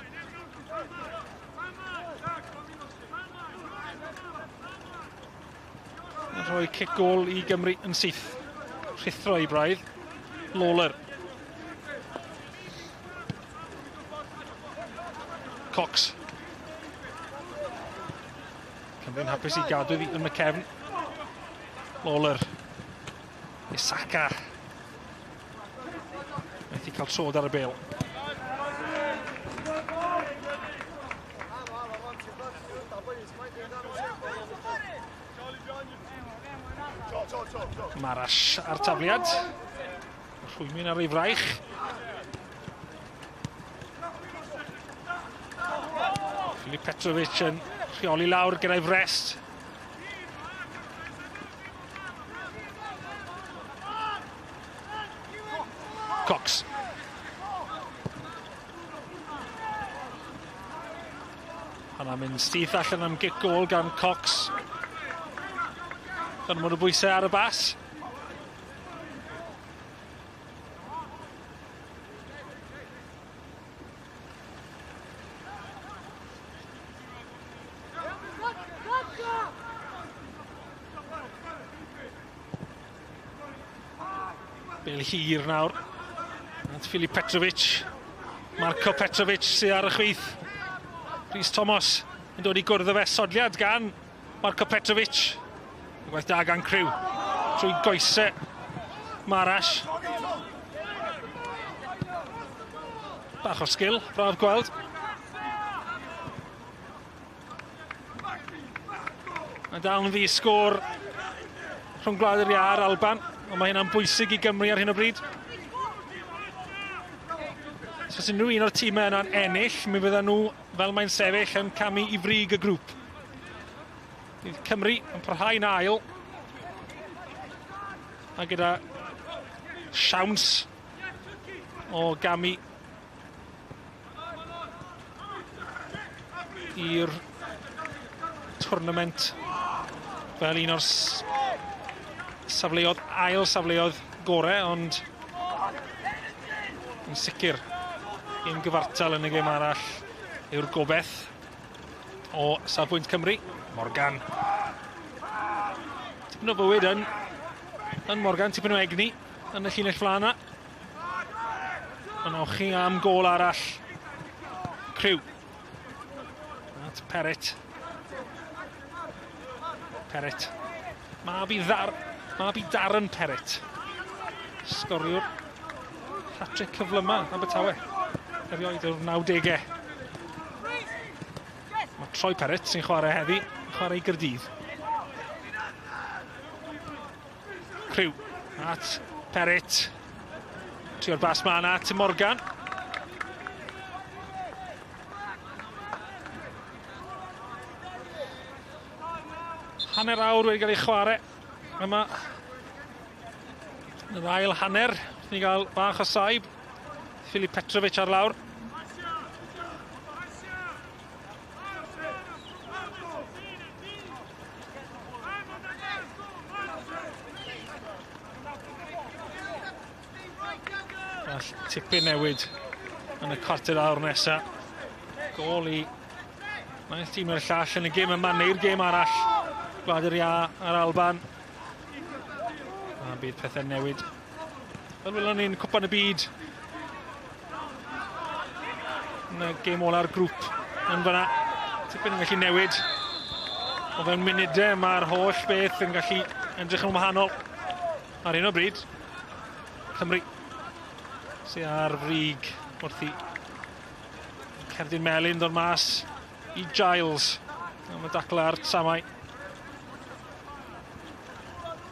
Yn rhoi cic gôl i Gymru yn syth. Rhuthro i braidd. Lawler. Cox. Cymru'n hapus i gadw iddi yn y cefn. Lawler. Isaka. Methu cael trod ar y bêl. Marash ar tafliad. Rhwymyn ar ei fraich. Filip Petrovic yn rheoli lawr gyda'i frest. Cox. Hwnna'n mynd syth allan am gic gôl gan Cox. Gormod o bwysau ar y bas. Bel hir nawr. At Filip Petrovic. Marko Petrovic sydd ar y chwith. Rhys Thomas yn dod i gwrdd â fe. Sodliad gan Marko Petrovic. Gwaith da gan Crew. Trwy goesau Marash. Bach o sgil, braf gweld. Mae dal yn ddi sgôr rhwng Gwlad yr Iâ a'r Alban, ond mae hynna'n bwysig i Gymru ar hyn o bryd. So os unrhyw un o'r tîmau yna'n ennill, mi fyddan nhw, fel mae'n sefyll, yn camu i frig y grŵp. Bydd Cymru yn parhau'n ail. A gyda siawns o gamu i'r tournament fel un o'r safleoedd, ail safleoedd gorau, ond yn sicr un gyfartal yn y gêm arall yw'r gobeith o safbwynt Cymru. Morgan. Tipyn o fywyd yn Morgan, tipyn o egni yn y llinell flaen yna. Ond awch chi am gôl arall. Crew. At Perrett. Perrett. Mab i Darren Perrett. Sgoriwr hat-trick cyflyma Abertawe. Erioed o'r 90au. Troy Perrett sy'n chwarae heddi, chwarae i Gyrdydd. Crew at Perrett. Trio'r bas ma na at Morgan. Hanner awr wedi cael ei chwarae yma. Yn yr ail hanner, ni gael bach o saib. Filip Petrovic ar lawr. Gall tipyn newid yn y cwarter awr nesaf. Gôl i naill tîm neu'r llall yn y gêm yma neu'r gêm arall. Gwlad yr Iâ a'r Alban. A bydd pethau'n newid. Fel welon ni'n Cwpan y Byd. Yn y gêm ola'r grŵp yn fyna. Tipyn yn gallu newid. O fewn munudau mae'r holl beth yn gallu edrych yn wahanol. Ar hyn o bryd, Cymru sydd ar frig wrth i Cerdyn Melyn dod mas i Giles. Am y dacl ar Samai.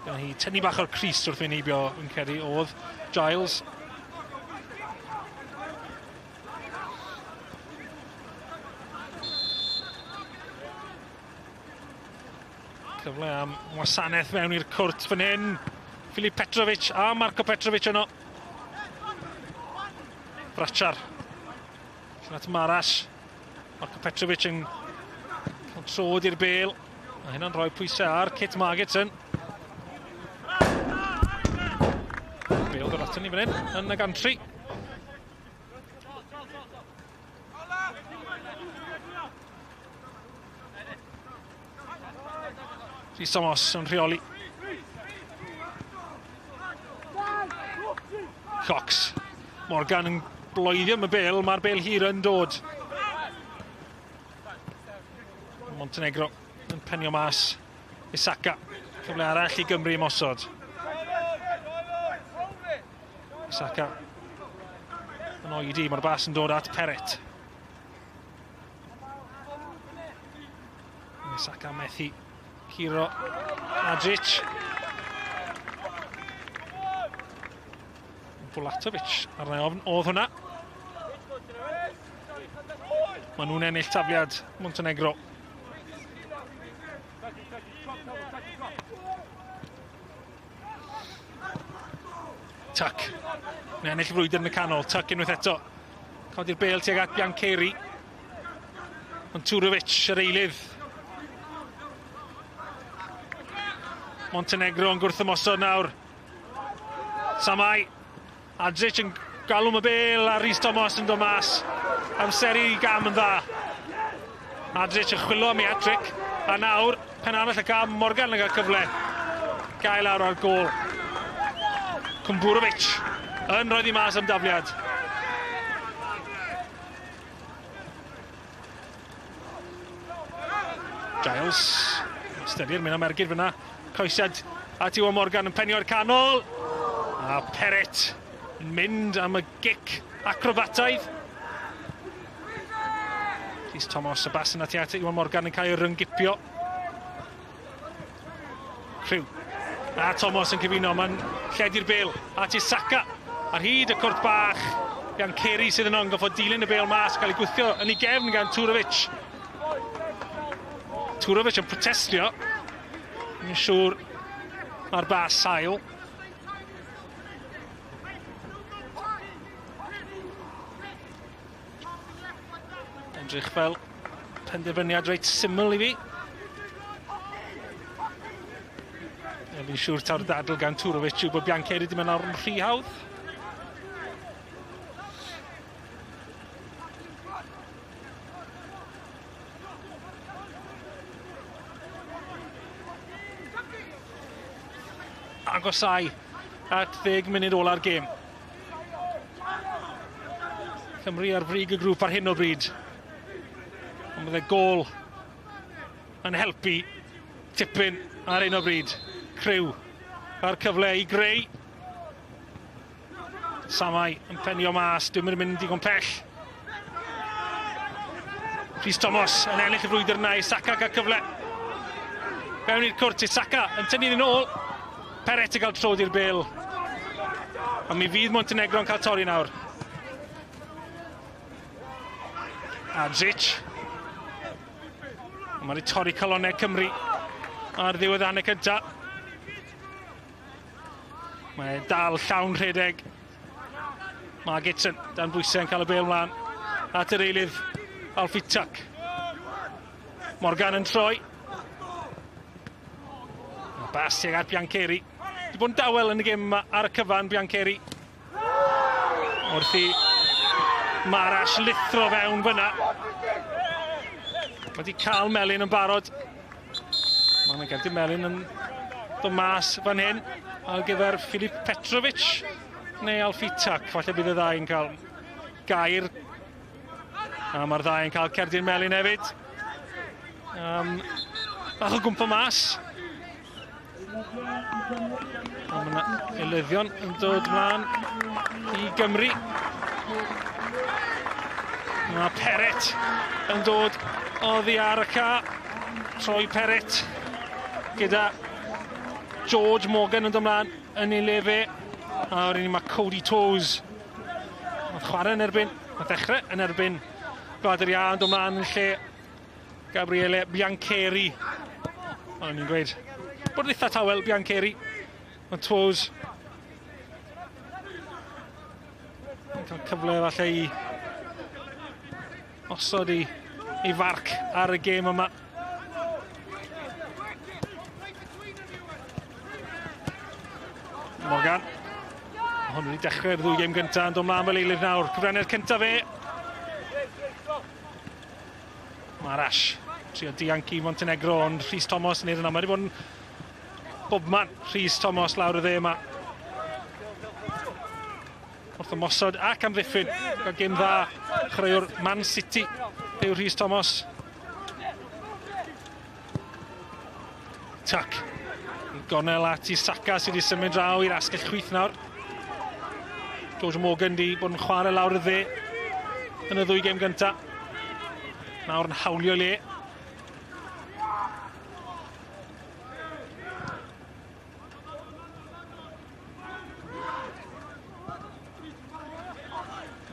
Dyna hi tynnu bach o'r crys wrth fynd heibio yn credu oedd Giles. Cyfle am wasanaeth mewn i'r cwrt fan hyn. Filip Petrovic a Marko Petrovic yno. Brachar. Allan at Maras. Marko Petrovic yn cael trod i'r bel. A hynna'n rhoi pwysau ar Kit Margetson. Bel dod ato ni fan hyn yn y gantri. Rhys Thomas yn rheoli. Cox. Morgan yn bloeddio am y bel, mae'r bel hir yn dod. Montenegro yn penio mas. Isaka. Cyfle arall i Gymru ymosod. Isaka yn oedi, mae'r bas yn dod at Perret. Isaka methu curo Adric. Bulatovic arna ofn oedd hwnna. Maen nhw'n ennill tafliad Montenegro. Tuck. Yn ennill frwydr yn y canol. Tuck unwaith eto. Codi'r bel tuag at Biancheri. Ond Turovic, yr eilydd. Montenegro yn gwrthymosod nawr. Samai. Adric yn galw am y bel a Rhys Thomas yn dod mas. Amseru i gam yn dda. Adric yn chwilio am ei hat-trick. A nawr, pen arall y cam, Morgan yn cael cyfle. Gael awr ar gôl. Kumburovic yn rhoi di mas am dafliad. Giles. Ystyri'r mynd am ergyd fyna. Coesiad at Iwan Morgan yn penio'r canol. A Perret yn mynd am y gic acrobataidd. Rhys Thomas, y bas yna tuag at Iwan Morgan yn cael ei ryngipio. Rhyw. A Thomas yn cyfuno, mae'n lledu'r bel at Isaka. Ar hyd y cwrt bach, Biancheri sydd yno yn goffod dilyn y bel mas, cael ei gwthio yn ei gefn gan Turovic. Turovic yn protestio. Yn siŵr ar ba sail. Edrych fel penderfyniad reit syml i fi. Ja, fi'n siŵr taw'r ddadl gan Turovic yw bod Biancheri wedi mynd lawr yn rhy hawdd. Agosau at 10 munud ola'r gêm. Cymru ar frig y grŵp ar hyn o bryd. Ond bydde gôl yn helpu tipyn ar hyn o bryd. Crew a'r cyfle i greu. Samai yn penio mas, dim yn mynd digon pell. Rhys Thomas yn ennill y frwydr yna i Saka gael cyfle. Fewn i'r cwrt i Saka yn tynnu yn ôl. Peret yn cael trod i'r bel. A mi fydd Montenegro yn cael torri nawr. Adzic. Mae wedi torri calonnau Cymru ar ddiwedd hanner cyntaf. Mae dal llawn rhedeg. Mae Gitson dan bwysau yn cael y bel mlaen at yr eilydd Alfie Tuck. Morgan yn troi. Bas tuag at Biancheri. Di bod yn dawel yn y gêm yma ar y cyfan, Biancheri. Wrth i Marash lithro fewn fyna. Mae wedi cael melyn yn barod. Mae yna gerdyn melyn yn dod mas fan hyn ar gyfer Filip Petrovic neu Alfie Tuck. Falle bydd y ddau yn cael gair. A mae'r ddau yn cael cerdyn melyn hefyd. Bach o gwmpa mas. A mae yna eilyddion yn dod mlaen i Gymru. Mae Peret yn dod oddi ar y ca. Troi Peret gyda George Morgan yn dod mlaen yn ei le fe. A wedyn mae Cody Toes. Mae'n chwarae yn erbyn, mae'n dechrau yn erbyn Gwlad yr Iâ yn dod mlaen yn lle Gabriele Biancheri. O'n i'n gweud bod yn eitha tawel Biancheri. Mae Toes yn cael cyfle falle i osod i farc ar y gêm yma. Morgan. Hwn wedi dechrau'r ddwy gêm gyntaf yn dod mlaen fel eilydd nawr. Cyfraniad cyntaf fe. Marash. Trio dianc i Montenegro, ond Rhys Thomas yn neud yna. Mae wedi bod yn bobman Rhys Thomas lawr y dde yma. Wrth ymosod ac amddiffyn. Gael gêm dda chwaraewr Man City yw Rhys Thomas. Tuck. Gornel at i Saka sydd wedi symud draw i'r asgell chwith nawr. George Morgan di bod yn chwarae lawr y dde yn y ddwy gêm gyntaf. Nawr yn hawlio le.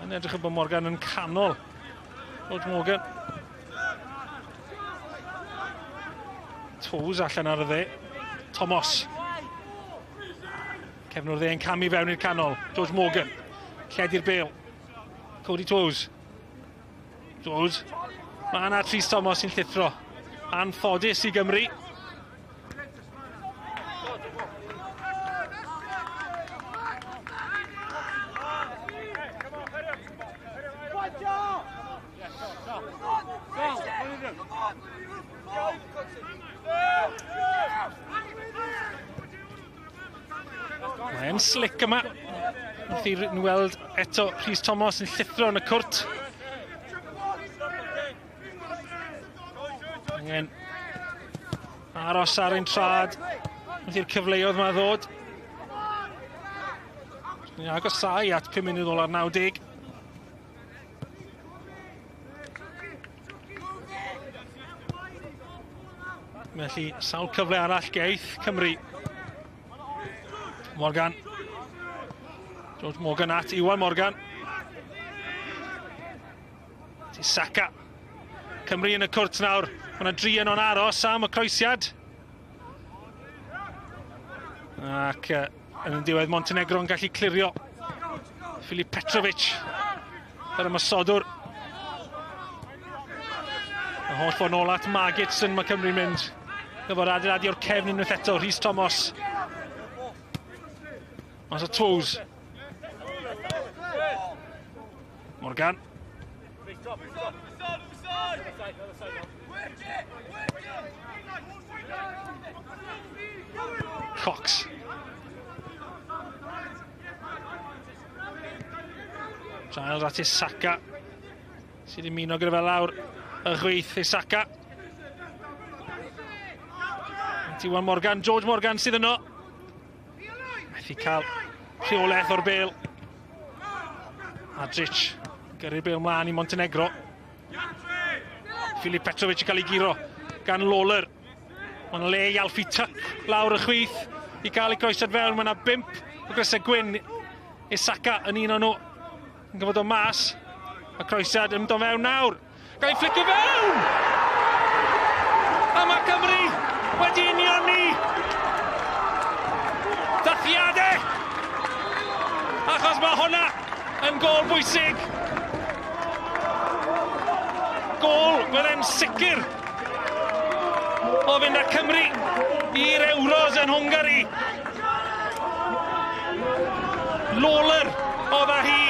Yn edrych bod Morgan yn canol. George Morgan. Toes allan ar y dde. Thomas. Cefnwr dde yn camu fewn i'r canol. George Morgan. Lledu'r bel. Cody Toes. Toes. Mae yna Rhys Thomas sy'n llithro. Anffodus i Gymru. Mae'n slick yma. Wrth i ni weld eto Rhys Thomas yn llithro yn y cwrt. Angen aros ar ein trad wrth i'r cyfleoedd yma ddod. Ni'n agosau at 5 munud ola'r 90. Felly, sawl cyfle arall geith Cymru. Morgan. George Morgan at Iwan Morgan. Ti Saka. Cymru yn y cwrt nawr. Mae yna dri yno'n aros am y croesiad. Ac yn y diwedd Montenegro yn gallu clirio. Filip Petrovic, yr ymosodwr. Y holl ffordd nôl at Margetson mae Cymru'n mynd. Gyfo'r adeiladu o'r cefn unwaith eto, Rhys Thomas. Mas o Toes. Morgan. Cox. Giles at Isaka. Sydd wedi ymuno gyda fe lawr y chwith, Isaka. Iwan Morgan, George Morgan sydd yno. Methu cael rheolaeth o'r bel. Adric gyrru'r bel mlaen i Montenegro. Filip Petrovic yn cael ei guro gan Lawler. Mae'n le i Alfie Tuck lawr y chwith i gael ei groesiad fewn. Mae yna 5 o grysau gwyn. Isaka yn un o'n nhw. Yn gyfod o mas. Y croesiad yn dod fewn nawr. Gael ei fflicio fewn! A mae Cymru wedi unioni! Dathliadau! Achos mae hwnna yn gôl bwysig. Gôl fydde'n sicr o fynd â Cymru i'r Euros yn Hwngari. Lawler oedd â hi.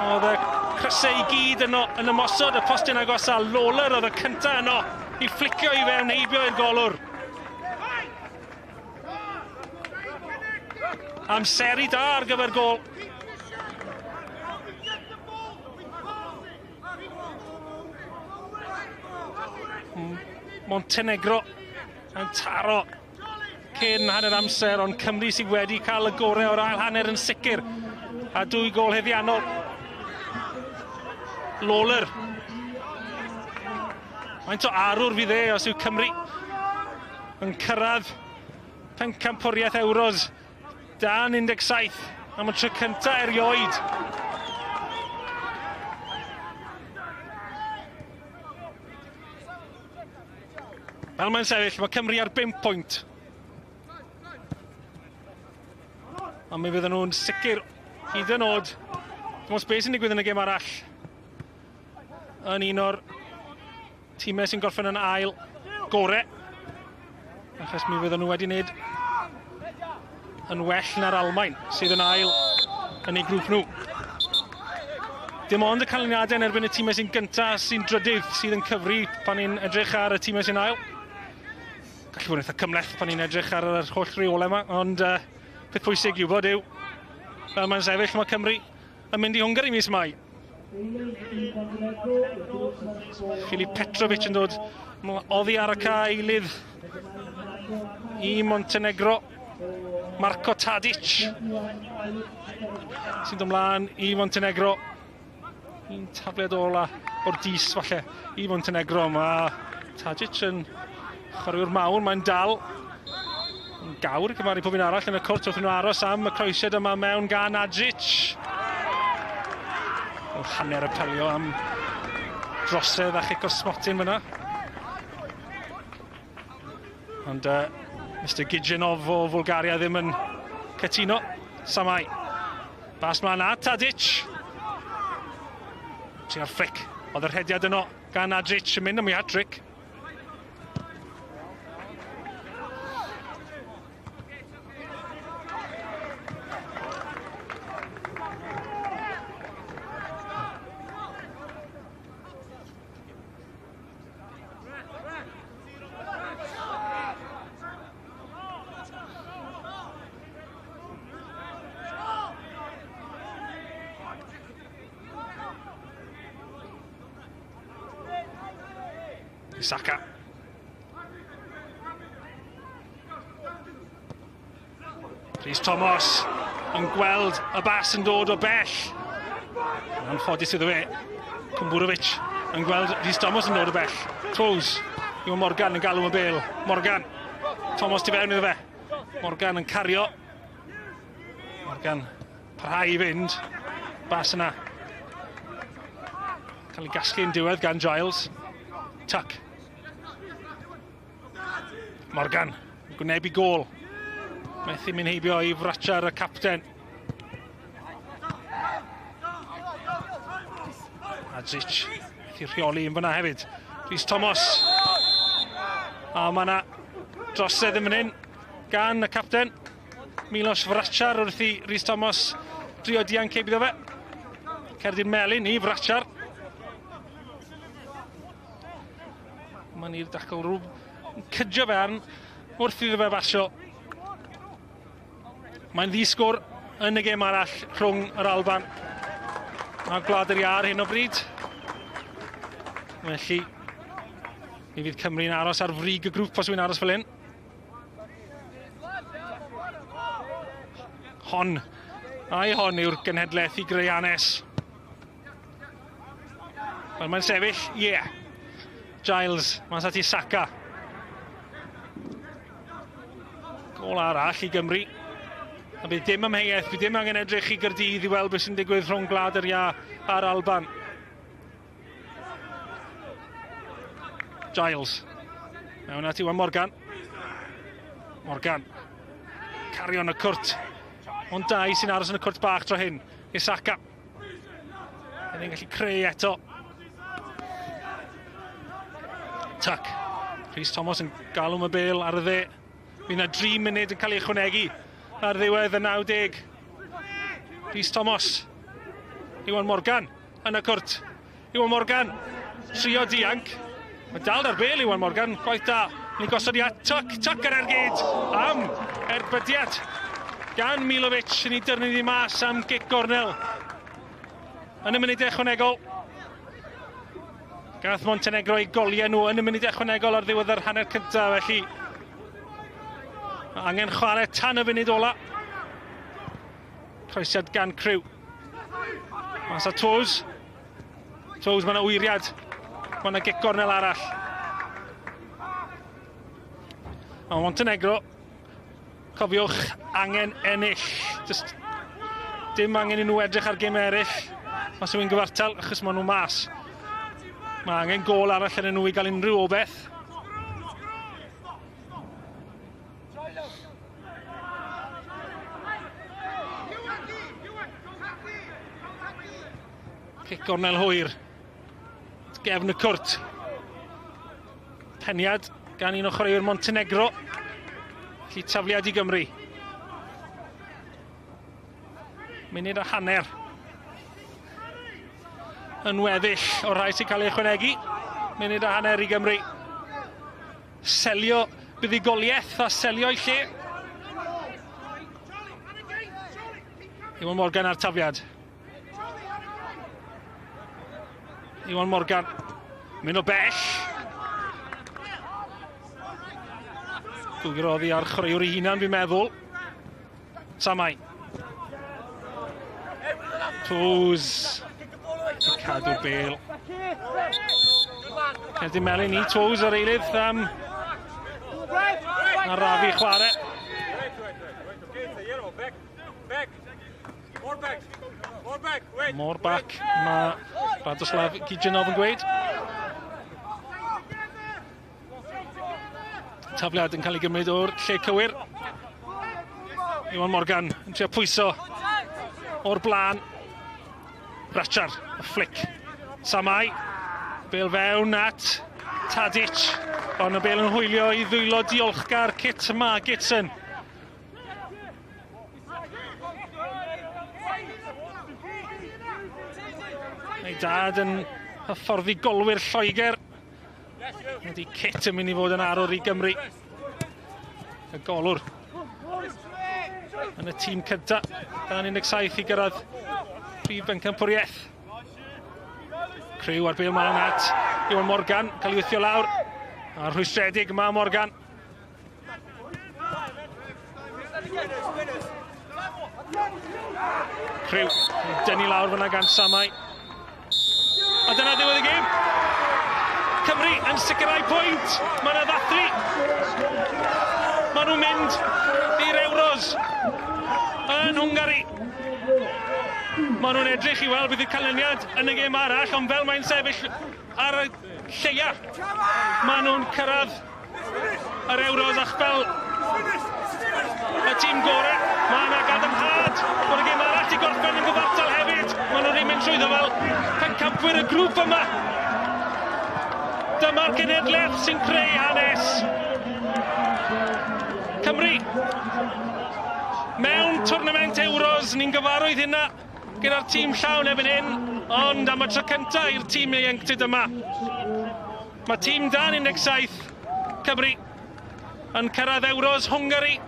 Oedd y crysau i gyd yno yn ymosod, y postyn agosa. Lawler oedd y cyntaf yno i fflicio i fewn heibio i'r golwr. Amseru da ar gyfer gôl. Montenegro yn taro cyn hanner amser, ond Cymru sydd wedi cael y gorau o'r ail hanner yn sicr. A 2 gôl heddiannol. Lawler. Faint o arwr fydd e os yw Cymru yn cyrraedd pencampwriaeth Euros dan 17 am y tro cyntaf erioed. Fel mae'n sefyll, mae Cymru ar 5 pwynt. Ond mi fydden nhw'n sicr hyd yn oed. Dim ots beth sy'n digwydd yn y gêm arall. Yn un o'r tîmau sy'n gorffen yn ail gore. Achos mi fydden nhw wedi wneud yn well na'r Almaen, sydd yn ail yn eu grŵp nhw. Dim ond y canlyniadau yn erbyn y tîmau sy'n gyntaf, sy'n drydydd, sydd yn cyfri pan ni'n edrych ar y tîmau sy'n ail. Gallu bod yn eitha cymhleth pan ni'n edrych ar yr holl reolau yma, ond peth pwysig i wybod yw, fel mae'n sefyll, mae Cymru yn mynd i Hwngari mis Mai. Filip Petrovic yn dod oddi ar y cae eilydd i Montenegro. Marko Tadic sy'n dod ymlaen i Montenegro. Un tafliad ola o'r dis falle i Montenegro. Mae Tadic yn chwaraewr mawr, mae'n dal yn gawr i cymharu pob un arall yn y cwrt wrth nhw aros am y croesiad yma mewn gan Adžić. O hanner y pelio am drosedd a chic o smotyn fyna. Ond Mr Gidjanov o Fwlgaria ddim yn cytuno. Samai. Bas mlaen at Tadic. Tria'r flick. Oedd y rhediad yno gan Adžić yn mynd am ei hat-trick. Saka. Rhys Thomas yn gweld y bas yn dod o bell. Anffodus iddo fe. Kumburovic yn gweld Rhys Thomas yn dod o bell. Toes. Yw Morgan yn galw y bêl. Morgan. Thomas tu fewn iddo fe. Morgan yn cario. Morgan parhau i fynd. Bas yna. Cael ei gasglu yn diwedd gan Giles. Tuck. Morgan, gwynebu gôl. Methu mynd heibio i Vračar y capten. Adžić, methu rheoli yn fyna hefyd. Rhys Thomas. A mae yna drosedd yn fan hyn gan y capten. Milos Vračar wrth i Rhys Thomas drio dianc heibio fe. Cerdyn melyn i Vračar. Mae'n i'r dacl rhw cydio fe arn wrth iddo fe basio. Mae'n ddisgwr yn y gêm arall rhwng yr Alban a Gwlad yr Iâ ar hyn o bryd. Felly, mi fydd Cymru'n aros ar frig y grŵp os yw'n aros fel hyn. Hon, ai hon yw'r genhedlaeth i greu hanes. Wel, mae'n sefyll, ie. Yeah. Giles, mas at i Saka. Gol arall i Gymru. A bydd dim amheuaeth, bydd dim angen edrych i Gaerdydd i weld beth sy'n digwydd rhwng Gwlad yr Iâ a'r Alban. Giles. Mewn at Iwan Morgan. Morgan. Cario yn y cwrt. Ond dau sy'n aros yn y cwrt bach tro hyn. Isaka. Yn ni'n gallu creu eto. Tuck. Rhys Thomas yn galw am y bel ar y dde. Bydd yna 3 munud yn cael ei ychwanegu ar ddiwedd y 90. Rhys Thomas. Iwan Morgan yn y cwrt. Iwan Morgan, trio dianc. Mae dal ar bel Iwan Morgan, gwaith da. Ni'n gosod i at Tuck, Tuck ar ergyd am erbydiad gan Milovic yn ei dyrnu ni mas am gic gornel. Yn y munudau ychwanegol, gath Montenegro eu goliau nhw yn y munudau ychwanegol ar ddiwedd yr hanner cyntaf, felly mae angen chwarae tan y funud ola. Croesiad gan Crew. Mas a Toes. Toes, mae yna wyriad. Mae yna gic gornel arall. Mae Montenegro, cofiwch, angen ennill. Just dim angen i nhw edrych ar gemau eraill. Os yw'n gyfartal, achos maen nhw mas. Mae angen gol arall yn nhw i gael unrhyw obeth. Cic gornel hwyr. Gefn y cwrt. Peniad gan un o chwaraewyr Montenegro. Felly tafliad i Gymru. Munud a hanner yn weddill o'r rhai sy'n cael ei ychwanegu. Munud a hanner i Gymru. Selio buddugoliaeth a selio i lle. Iwan Morgan ar tafliad. Iwan Morgan, mynd o bell. Gwgro oddi ar chwaraewr ei hunan, fi'n meddwl. Samai. Toes. Cadw'r bel. Cerdyn melyn i Toes ar eilydd am arafu chwarae. More back, mae Radoslav Gijanov yn gweud. Tafliad yn cael ei gymryd o'r lle cywir. Iwan Morgan yn trio pwyso o'r blaen. Ratchar, y flick. Samai, bel fewn at Tadic. Ond y bel yn hwylio i ddwylo diolchgar Kit Margetson. Ei dad yn hyfforddi golwyr Lloegr. Ydy Kit yn mynd i fod yn arwr i Gymru. Y golwr yn y tîm cynta dan 17 i gyrraedd prif bencampwriaeth. Crew ar bêl mlaen at Iwan Morgan, cael ei wythio lawr. A rhwystredig mae Morgan. Crew, dynnu lawr fyna gan Samai. A dyna ddiwedd y gêm. Cymru yn sicrhau pwynt. Mae yna ddathlu. Maen nhw'n mynd i'r Euros yn Hwngari. Maen nhw'n edrych i weld beth yw'r canlyniad yn y gêm arall, ond fel mae'n sefyll ar y lleia, maen nhw'n cyrraedd yr Euros ach fel y tîm gore. Mae yna gadarnhad bod y gêm arall i gorffen yn gyfartal hefyd. Maen nhw ddim mynd trwyddo fel pencampwyr y grŵp yma. Dyma'r genhedlaeth sy'n creu hanes. Cymru mewn twrnament Euros, ni'n gyfarwydd hynna gyda'r tîm llawn erbyn hyn, ond am y tro cyntaf i'r tîm ieuenctid yma. Mae tîm dan 17 Cymru yn cyrraedd Euros Hwngari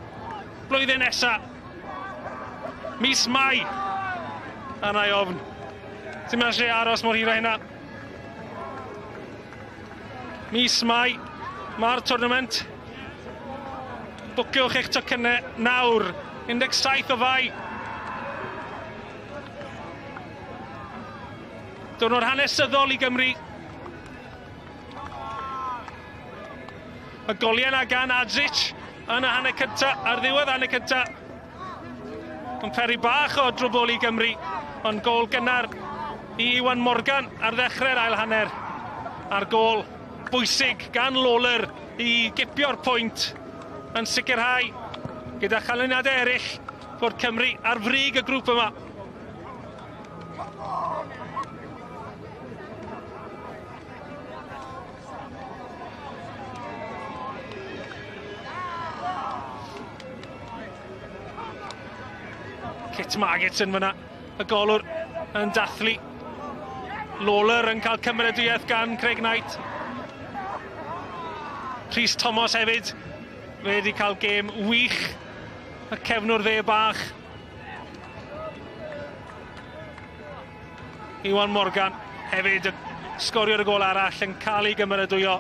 blwyddyn nesa. Mis Mai, arna i ofn. Ti'n eisiau aros mor hir â hynna. Mis Mai, mae'r tournament. Bwciwch eich tocynnau nawr, 17 o Fai. Diwrnod hanesyddol i Gymru. Y goliau yna gan Adzic yn y hanner cynta, ar ddiwedd hanner cynta. Yn peri bach o drwbl i Gymru, ond gôl gynnar i Iwan Morgan ar ddechrau'r ail hanner. A'r gôl bwysig gan Lawler i gipio'r pwynt yn sicrhau gyda chanlyniadau eraill fod Cymru ar frig y grŵp yma. Kit Margetson fyna, y golwr yn dathlu. Lawler yn cael cymeradwyaeth gan Craig Knight. Rhys Thomas hefyd wedi cael gêm wych. Y cefnwr dde bach. Iwan Morgan hefyd y sgoriwr y gôl arall yn cael ei gymeradwyo.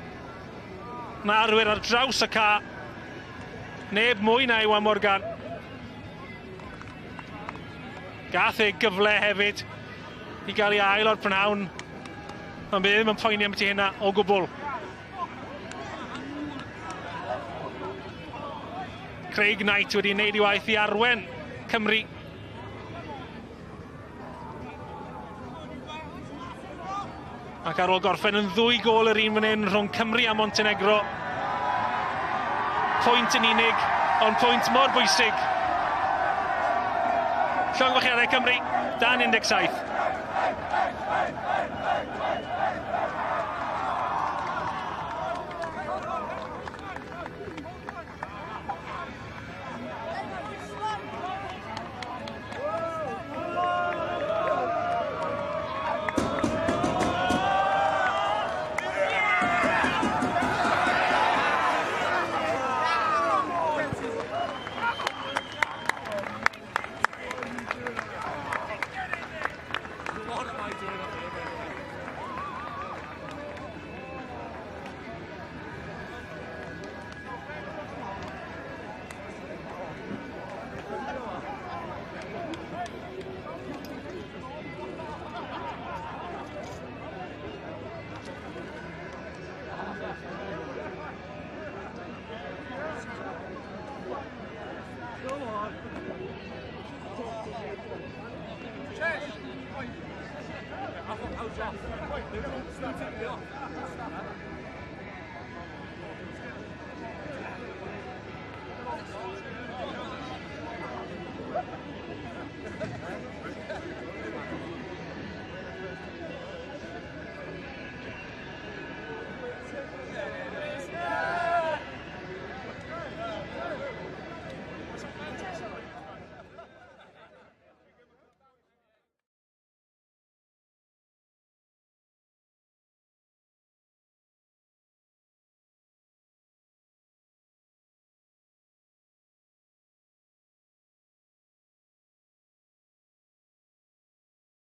Mae arwyr ar draws y ca. Neb mwy na Iwan Morgan. Gath ei gyfle hefyd i gael ei ail o'r prynhawn. Ond bydd ddim yn poeni am ti hynna o gwbl. Craig Knight wedi wneud ei waith i arwen Cymru. Ac ar ôl gorffen yn ddwy gôl yr un fan hyn rhwng Cymru a Montenegro. Pwynt yn unig, ond pwynt mor bwysig. Llongyfarchiadau Cymru, dan 17.